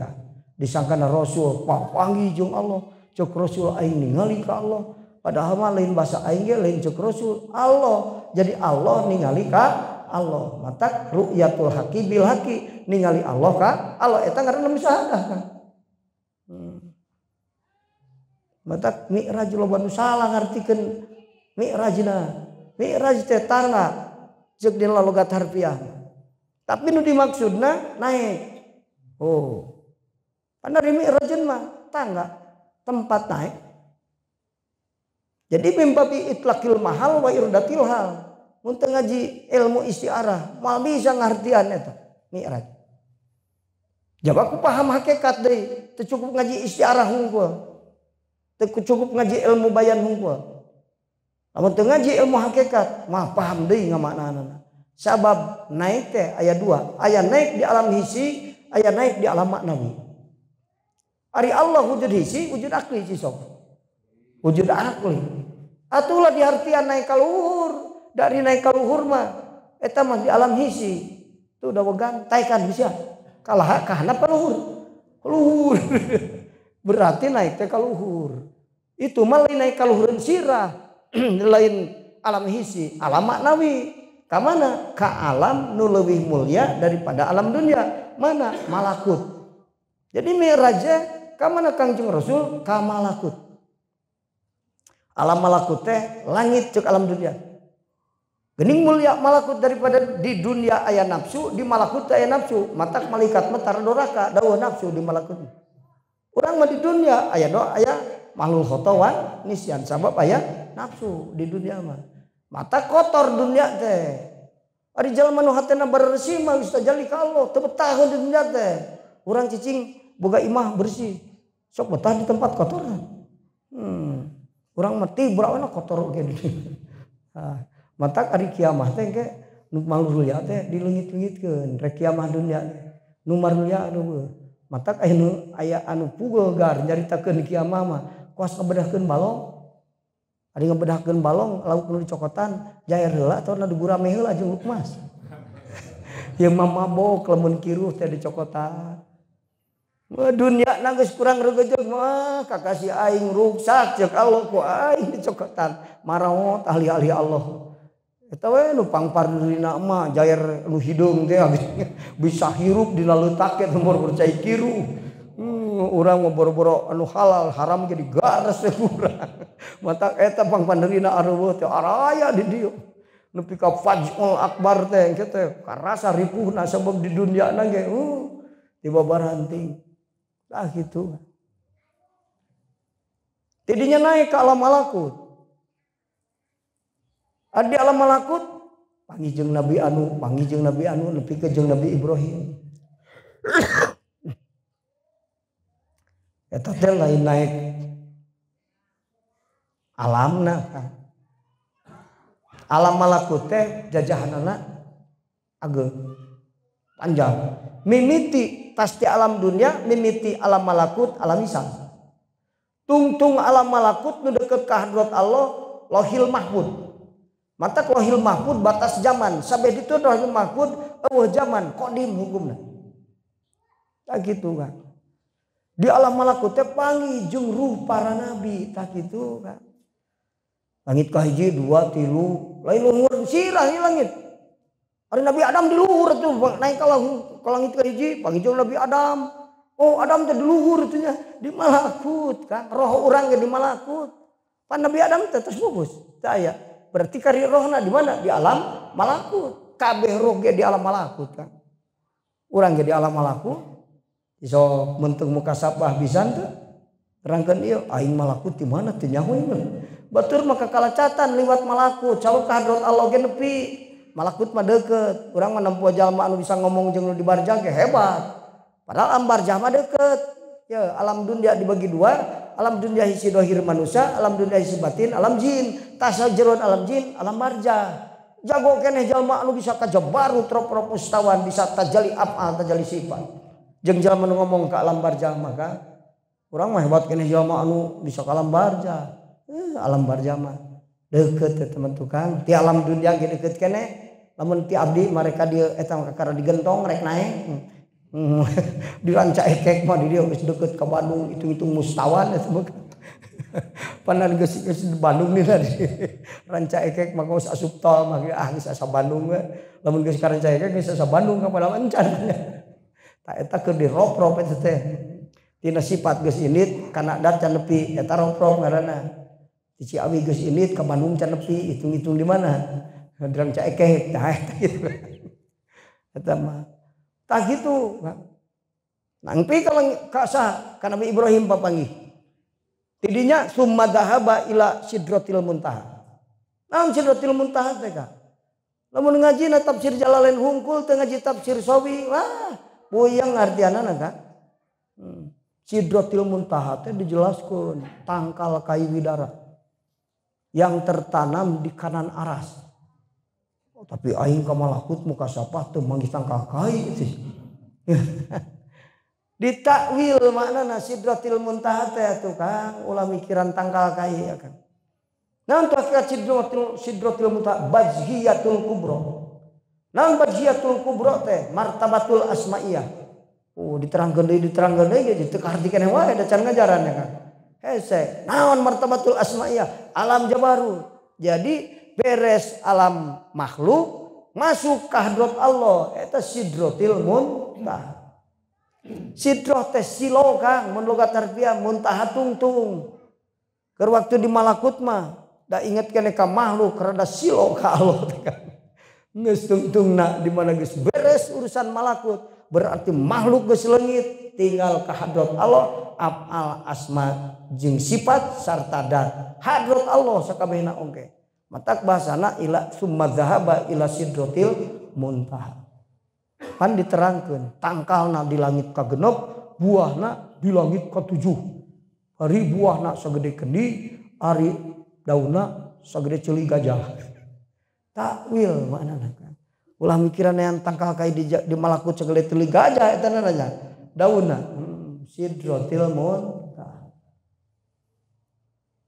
Speaker 1: Disangkana Rasul papanggih jeung Allah, ceuk Rasul aing ningali ka Allah. Padahal mah lain basa aing ge lain ceuk Rasul Allah. Jadi Allah ningali ka Allah. Matak ru'yatul haqi bil haqi ningali Allah ka Allah eta ngaranna musyahadah kan. Matak mi'raj loba nu salah ngartikeun mi'rajna. Mi'raj teh tangga ceuk dina logat harfiah. Tapi nu dimaksudna naik. Oh. Karena di mi'rajun mah tangga tempat naik. Jadi mimbabi itlaqil mahal wa irdatil hal. Mun teu ngaji ilmu istiarah moal bisa ngartian eta mi'raj. Jaba aku paham hakikat deui, teu cukup ngaji istiarah hungkul. Teu cukup ngaji ilmu bayan hungkul. Lamun teu ngaji ilmu hakikat mah paham deui ngamaknaanana. Sabab naik teh aya dua, aya naik di alam hisi, aya naik di alam maknawi. Ari Allah wujud hisi, wujud akli sok. Wujud akli. Atulah diartian naik ka luhur. Dari naik ka luhur mah eta mah di alam hisi. Tuh udah wegan taekan bisa. Kalah ka handap ka luhur. Luhur. Berarti naik teh ka luhur. Itu mah lain naik ka luhureun sirah, lain alam hisi, alam maknawi. Ka mana? Ka alam nu leuwih mulia daripada alam dunia. Mana? Malakut. Jadi mi'raj ka mana Kangjeng Rasul? Ka malakut. Alam malakut teh langit ceuk alam dunia. Gening mulia malakut daripada di dunia aya nafsu, di malakut aya nafsu. Matak malaikat mah tara doraka, dawuh nafsu di malakut. Urang mah di dunia aya doa aya mahlul khotawan nisyan sabab aya nafsu di dunia mah. Mata kotor dunia teh. Ari jalma nu hatena bersih mah geus tajali ka Allah, teu betah di dunia teh. Urang cicing boga imah bersih, sok betah di tempat kotor. Urang mah tibra we kotor oge. Matak ari kiamah teh engke nu maluria teh dileungit-leungitkeun rek kiamah dunia nu marulia anu matak aya nu aya anu pugegar nyaritakeun kiamah mah kuas ngabedahkeun balong. Ari ngabedahkeun balong lauk nu dicokotan jair heula atawa nu gurame heula jeung lukmas. Ieu mah mabok lamun kiruh teh dicokotan. Dunia na geus kurang regejeug mah kakasih aing ruksak ceuk Allah ku aing dicokotan maraot ahli-ahli Allah. Eta we nu pangpardirina mah jair nu hideung teh bisa hirup dina leutak teh boro-boro cai kiruh. Urang mah boro-boro anu halal haram ge digares we urang. Matak eta pangpanderina areueuh teh araya di dieu. Nepi ka fajrul akbar teh engke teh karasa ripuhna sabab di dunia na ge tiba baranting. Tah kitu. Tidinya naik ke alam malakut. Di alam malakut panggih jeung Nabi anu, panggih jeung Nabi anu, nepi ka jeung Nabi Ibrahim. Eta teh lain naik alamna kan. Alam malakut teh jajahanana ageng panjang. Mimiti pasti alam dunia, mimiti alam malakut, alam hisab. Tungtung alam malakut nu deket ka hadrat Allah, Lauhil Mahfud. Mata Lauhil Mahfud batas zaman, sampai ditu Lauhil Mahfud eueuh zaman, kodim hukumna. Tah kitu kan. Di alam malakut teh panggih jeung ruh para nabi tah kitu kan. Langit kahiji 2 3 lain luhur sirah ieu langit. Ari Nabi Adam di luhur tuh naik ka langit kahiji panggih jeung Nabi Adam. Oh Adam teh di luhur tuh nya di malakut kan. Roh urang ge di malakut. Pan Nabi Adam teh tos pupus. Teu aya. Berarti kari rohna di mana? Di alam malakut. Kabeh roh ge di alam malakut kan. Urang ge di alam malakut. Iso menteng muka sapah pisan teh. Terangkeun ieu aing malakut di mana teu nyaho ieu. Batur maka kalacatan liwat malakut, cawak ka hadrat Allah ge nepi. Malakut mah deukeut. Urang mah nempo jalma anu bisa ngomong jeung nu di barjah ge hebat. Padahal alam barjah mah deukeut. Ya, alam dunia dibagi dua, alam dunia hisi dohir manusia, alam dunia hisi batin, alam jin. Tasa jeroan alam jin, alam barjah. Jago keneh jalma anu bisa ka jabarut rop-rop mustawan, bisa tajalli af'al, tajalli sifat. Jeung jalma nu ngomong ka alam barjah maka urang mah hebat keneh jalma anu bisa ka alam barjah. Alam barjah mah deukeut teh teman tukang. Ti alam dunia ge deukeut keneh. Lamun ti abdi mereka dieu eta mah kakara digentong rek naek. Di Rancaekek mah di dieu geus deukeut ka Bandung hitung-hitung mustawan eta mah. Panan geus geus di Bandung nih tadi. Rancaekek mah geus asup tol mah ah geus asa Bandung we. Lamun geus ka Rancaekek geus asa Bandung ka padahal encan. Tah eta keur diroprop eta teh. Tina sifat geus indit kana dat can nepi eta roprop ngaranna. Di Ciawi geus indit ka Bandung can nepi hitung-hitung di mana? Di Rancaekek tah eta gitu. Eta mah tah gitu. Nangpi kalau ka saha ka Nabi Ibrahim papanggih. Tidinya summa dhahaba ila sidratil muntaha. Naon sidratil muntaha teh ka? Lamun ngajina tafsir Jalalain hungkul teu ngaji tafsir Sawi, wah puyeng artianana ka. Sidratil muntaha teh dijelaskeun tangkal kayu widara yang tertanam di kanan aras. Oh, tapi aing ka malakut muka sapah teu manggih tangkal kai sih. Ditakwil maknana sidratil muntaha teh atuh Kang, ulah mikiran tangkal kai ya Kang. Naon tu hakikat sidratil muntaha bajhiyatul kubra. Naon bajhiyatul kubra teh martabatul asmaiyah. Oh diterangkeun deui ge teu kaharti keneh wae da can ngajaran ya Kang. Hese, naon martabatul asmaiyah? Alam jabarut. Jadi beres alam makhluk masuk ke hadrat Allah eta sidratil muntaha. Sidrah teh silo Kang mun logat harfiah muntaha tungtung. Keur waktu di malakut mah da inget keneh ka makhluk rada silo ka Allah teh Kang. Geus tungtungna di mana geus beres urusan malakut berarti makhluk geus leungit tinggal ka hadrat Allah af'al asma jeung sifat sarta dat. Hadrat Allah sakabehna oge. Matak bahasana ila summa dzahaba ila sidratil muntaha. Pan diterangkeun tangkalna di langit kagenep, buahna di langit katujuh. Ari buahna sagede kendi, ari daunna sagede ceuli gajah. Takwil maknana kan. Ulah mikiran yang tangkal kai di malakut sagede ceuli gajah eta nanya. Daunna sidratil muntaha.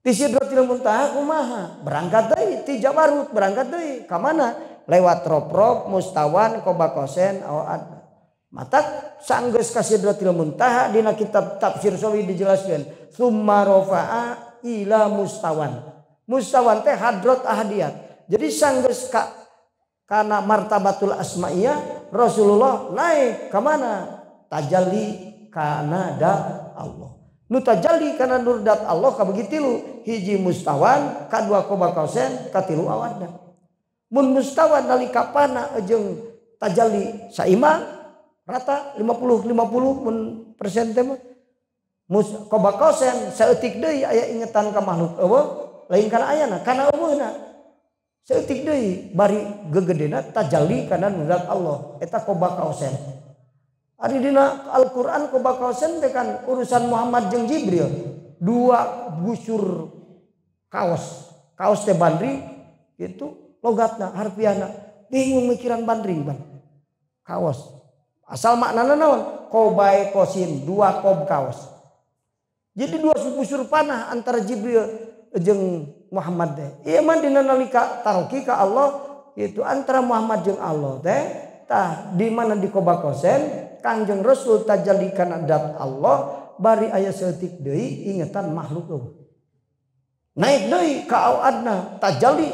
Speaker 1: Ti sidratil muntaha kumaha? Berangkat deui ti Jabarut, berangkat deui ka mana? Lewat roprop, mustawan, kobakosen, awad. Matak sanggeus ka sidratil muntaha dina kitab tafsir Sawi dijelaskeun summa rafa'a ila mustawan. Mustawan teh hadrat ahadiyat. Jadi sanggeus ka kana martabatul asmaiyah Rasulullah naik ka mana? Tajalli kana dat Allah. Nu tajalli kana nur dat Allah kabagi tilu, hiji mustawan, kadua kobakosen, katilu awadna. Mun mustawan nalika pana jeung tajalli saimang rata 50-50 mun persen teh mah. Kobakosen saeutik deui aya ingetan ka makhluk eueuh lain kana ayana kana eueuhna. Saeutik deui bari gegedena tajalli kana nurat Allah eta kobakosen. Ari dina Al-Qur'an kobakosen teh kan urusan Muhammad jeung Jibril, dua busur kaos. Kaos teh bandri itu logatna harfiahna bingung mikiran bandring ban kaos asal maknana naon kobae kosin dua kob kaos. Jadi dua busur panah antara Jibril jeung Muhammad teh. Ieu mah dina nalika talqi ka Allah itu antara Muhammad jeung Allah teh tah di mana di kobakosen Kangjeng Rasul tajalli kana dat Allah bari aya saeutik deui ingetan makhluk eueuh. Naik deui ka au adna tajalli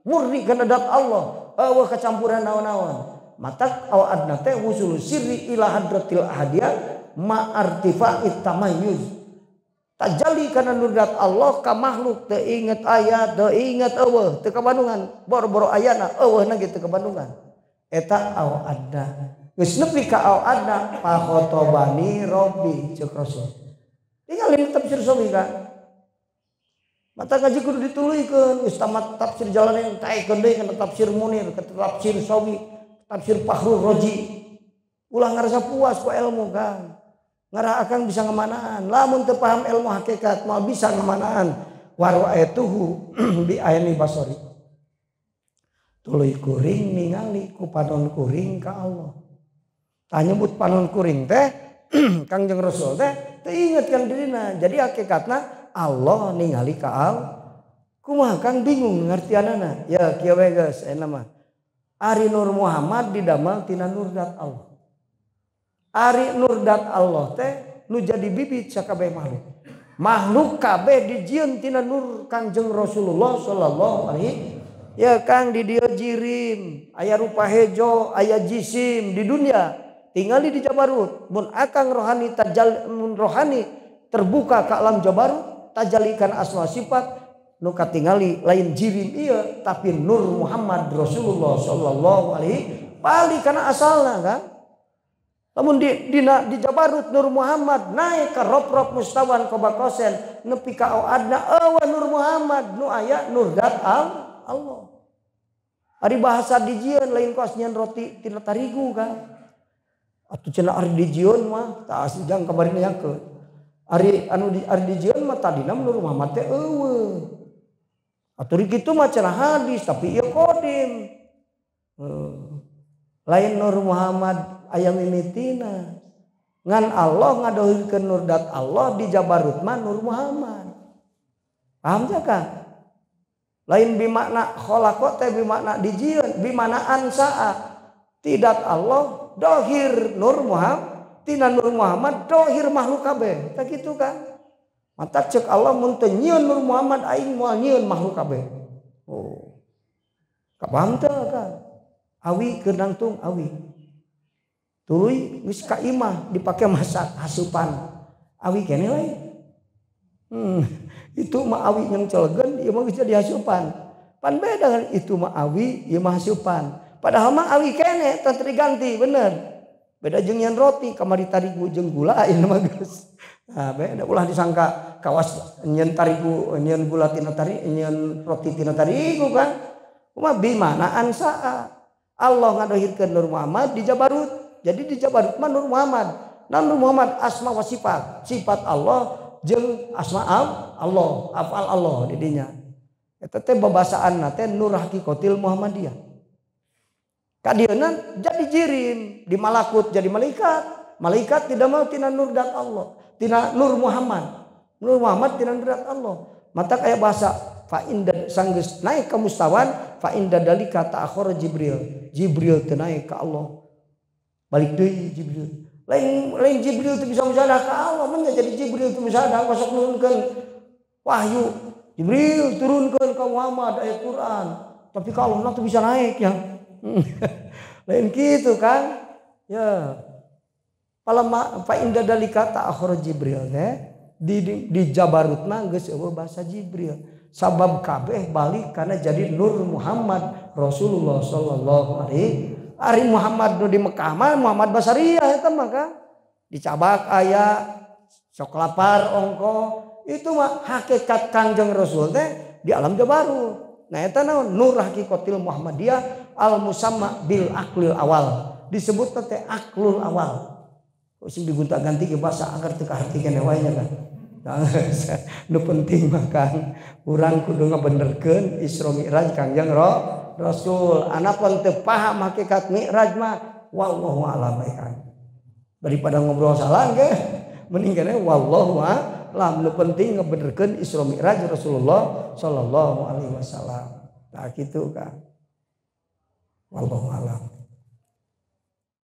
Speaker 1: murni kana dat Allah eueuh kacampuran naon-naon. Matak au adna teh wusul sirri ila hadratil ahadiyah ma artifa'it tamayyuz. Tajalli kana nur dat Allah ka makhluk teu inget aya teu inget eueuh teu kabandungan boro-boro ayana eueuhna ge teu kabandungan. Eta au adna geus nepi ka au adna pakhotobani robbi ceuk Rasul. Tinggal ini tafsir Sawi kan. Mata ngaji kudu dituluykeun geus tamat tafsir Jalalain taekeun deui kana tafsir Munir, ka tafsir Sawi, tafsir Fahrul Razi. Ulah ngarasa puas ku ilmu kan. Ngarah akang bisa ngemanaan. Lamun teu paham ilmu hakikat moal bisa ngemanaan. Warwaetuhu bi aini basori. Tuluy kuring ningali ku panon kuring ka Allah. Tah nyebut panon kuring teh Kangjeng Rasul teh teu inget kan dirina. Jadi hakikatna Allah ningali ka Allah. Kumaha Kang bingung ngartianana. Ya kieu we geus ayeuna mah. Ari Nur Muhammad didamel tina nur dat Allah. Ari nur dat Allah teh nu jadi bibit sakabeh makhluk. Makhluk kabeh dijieun tina nur Kangjeng Rasulullah sallallahu alaihi. Ya Kang di dieu jirim, aya rupa hejo, aya jisim di dunia. Tingali di Jabarut, mun akang rohani tajal mun rohani terbuka ke alam Jabarut, tajalikan asma sifat nu katingali lain jirim ieu tapi Nur Muhammad Rasulullah sallallahu alaihi balik kana asalna kan. Lamun di Jabarut Nur Muhammad naik ke rob-rob mustawan kobakosen nepi ka au adna eueuh Nur Muhammad nu aya nur dat Allah. Ari bahasa dijieun lain kos nyeun roti tina tarigu kan. Atuh cenah ari dijieun mah tah jang kamari nanyakeun. Ari anu di ari dijieun mah tadina Nur Muhammad teh eueuh. Atuh kitu mah cenah hadis tapi ieu kodim. Lain Nur Muhammad aya mimitina. Ngan Allah ngadohirkeun nur dat Allah di Jabarut mah Nur Muhammad. Paham teh kan? Lain bimakna kholaqo teh bimakna dijieun, bimakna ansaa. Tidak Allah dohir Nur Muhammad, tina Nur Muhammad dohir makhluk kabeh. Tah kitu kan. Mata cek Allah mun teu nyieun Nur Muhammad aing moal nyieun makhluk kabeh. Oh. Kapaham teu kan? Awi keur nangtung awi. Tuluy geus ka imah dipake masak asupan. Awi keneh lain. Itu mah awi yang celegen ieu mah geus jadi asupan. Pan beda kan itu mah awi ieu mah asupan. Padahal mah awi keneh teh diganti bener. Beda jeung nyeun roti kamari tarigu jeung gula ieu mah geus. Nah, beda ulah disangka kawas nyeun tarigu nyeun gula tina tari nyeun roti tina tarigu kan. Kumaha bimana ansaa. Allah ngadohirkeun Nur Muhammad di Jabarut. Jadi di Jabarut mah Nur Muhammad. Nah, Nur Muhammad asma wa sifat. Sifat Allah jeung asma Allah, afal Allah di dinya. Eta teh babasaanna teh Nur Hakikotil Muhammadiyah. Kadieuna jadi jirim, di malakut jadi malaikat. Malaikat tidak mau tina nur dat Allah, tina Nur Muhammad. Nur Muhammad tina nur dat Allah. Mata kayak bahasa fa inda sanggeus naik ka mustawan fa inda dalika ta'akhir Jibril. Jibril teu naik ka Allah. Balik deui Jibril. Lain Jibril teu bisa musadah ka Allah, mun jadi Jibril teu musadah masuk nurunkeun wahyu. Jibril turunkeun ka Muhammad ayat Quran. Tapi ka Allah teu bisa naik ya. Lain gitu kan? Ya. Palama fa inda dalika ta'akhir Jibril teh di Jabarut mah geus eueuh bahasa Jibril. Sabab kabeh balik karena jadi Nur Muhammad Rasulullah sallallahu alaihi. Ari Muhammad nu di Mekah mah Muhammad Basariah eta mah kan. Dicabak aya sok lapar ongko itu mah hakikat Kangjeng Rasul teh di alam Jabarut. Nah eta naon Nur Hakikotil Muhammadiyah al musamma bil aklil awal. Disebut teh aklul awal. Kok sing digonta-ganti ke bahasa agar teu kaharti keneh wae nya kan. Nu penting mah kan urang kudu ngabenerkeun Isra Mi'raj Kangjeng Rasul. Anapun teu paham hakikat Mi'raj mah wallahu a'lam kan. Daripada ngobrol salah ge mending keneh wallahu a'lam. Nu penting ngabenerkeun Isra Mi'raj Rasulullah sallallahu alaihi wasallam. Tah kitu kan. Wallahu a'lam.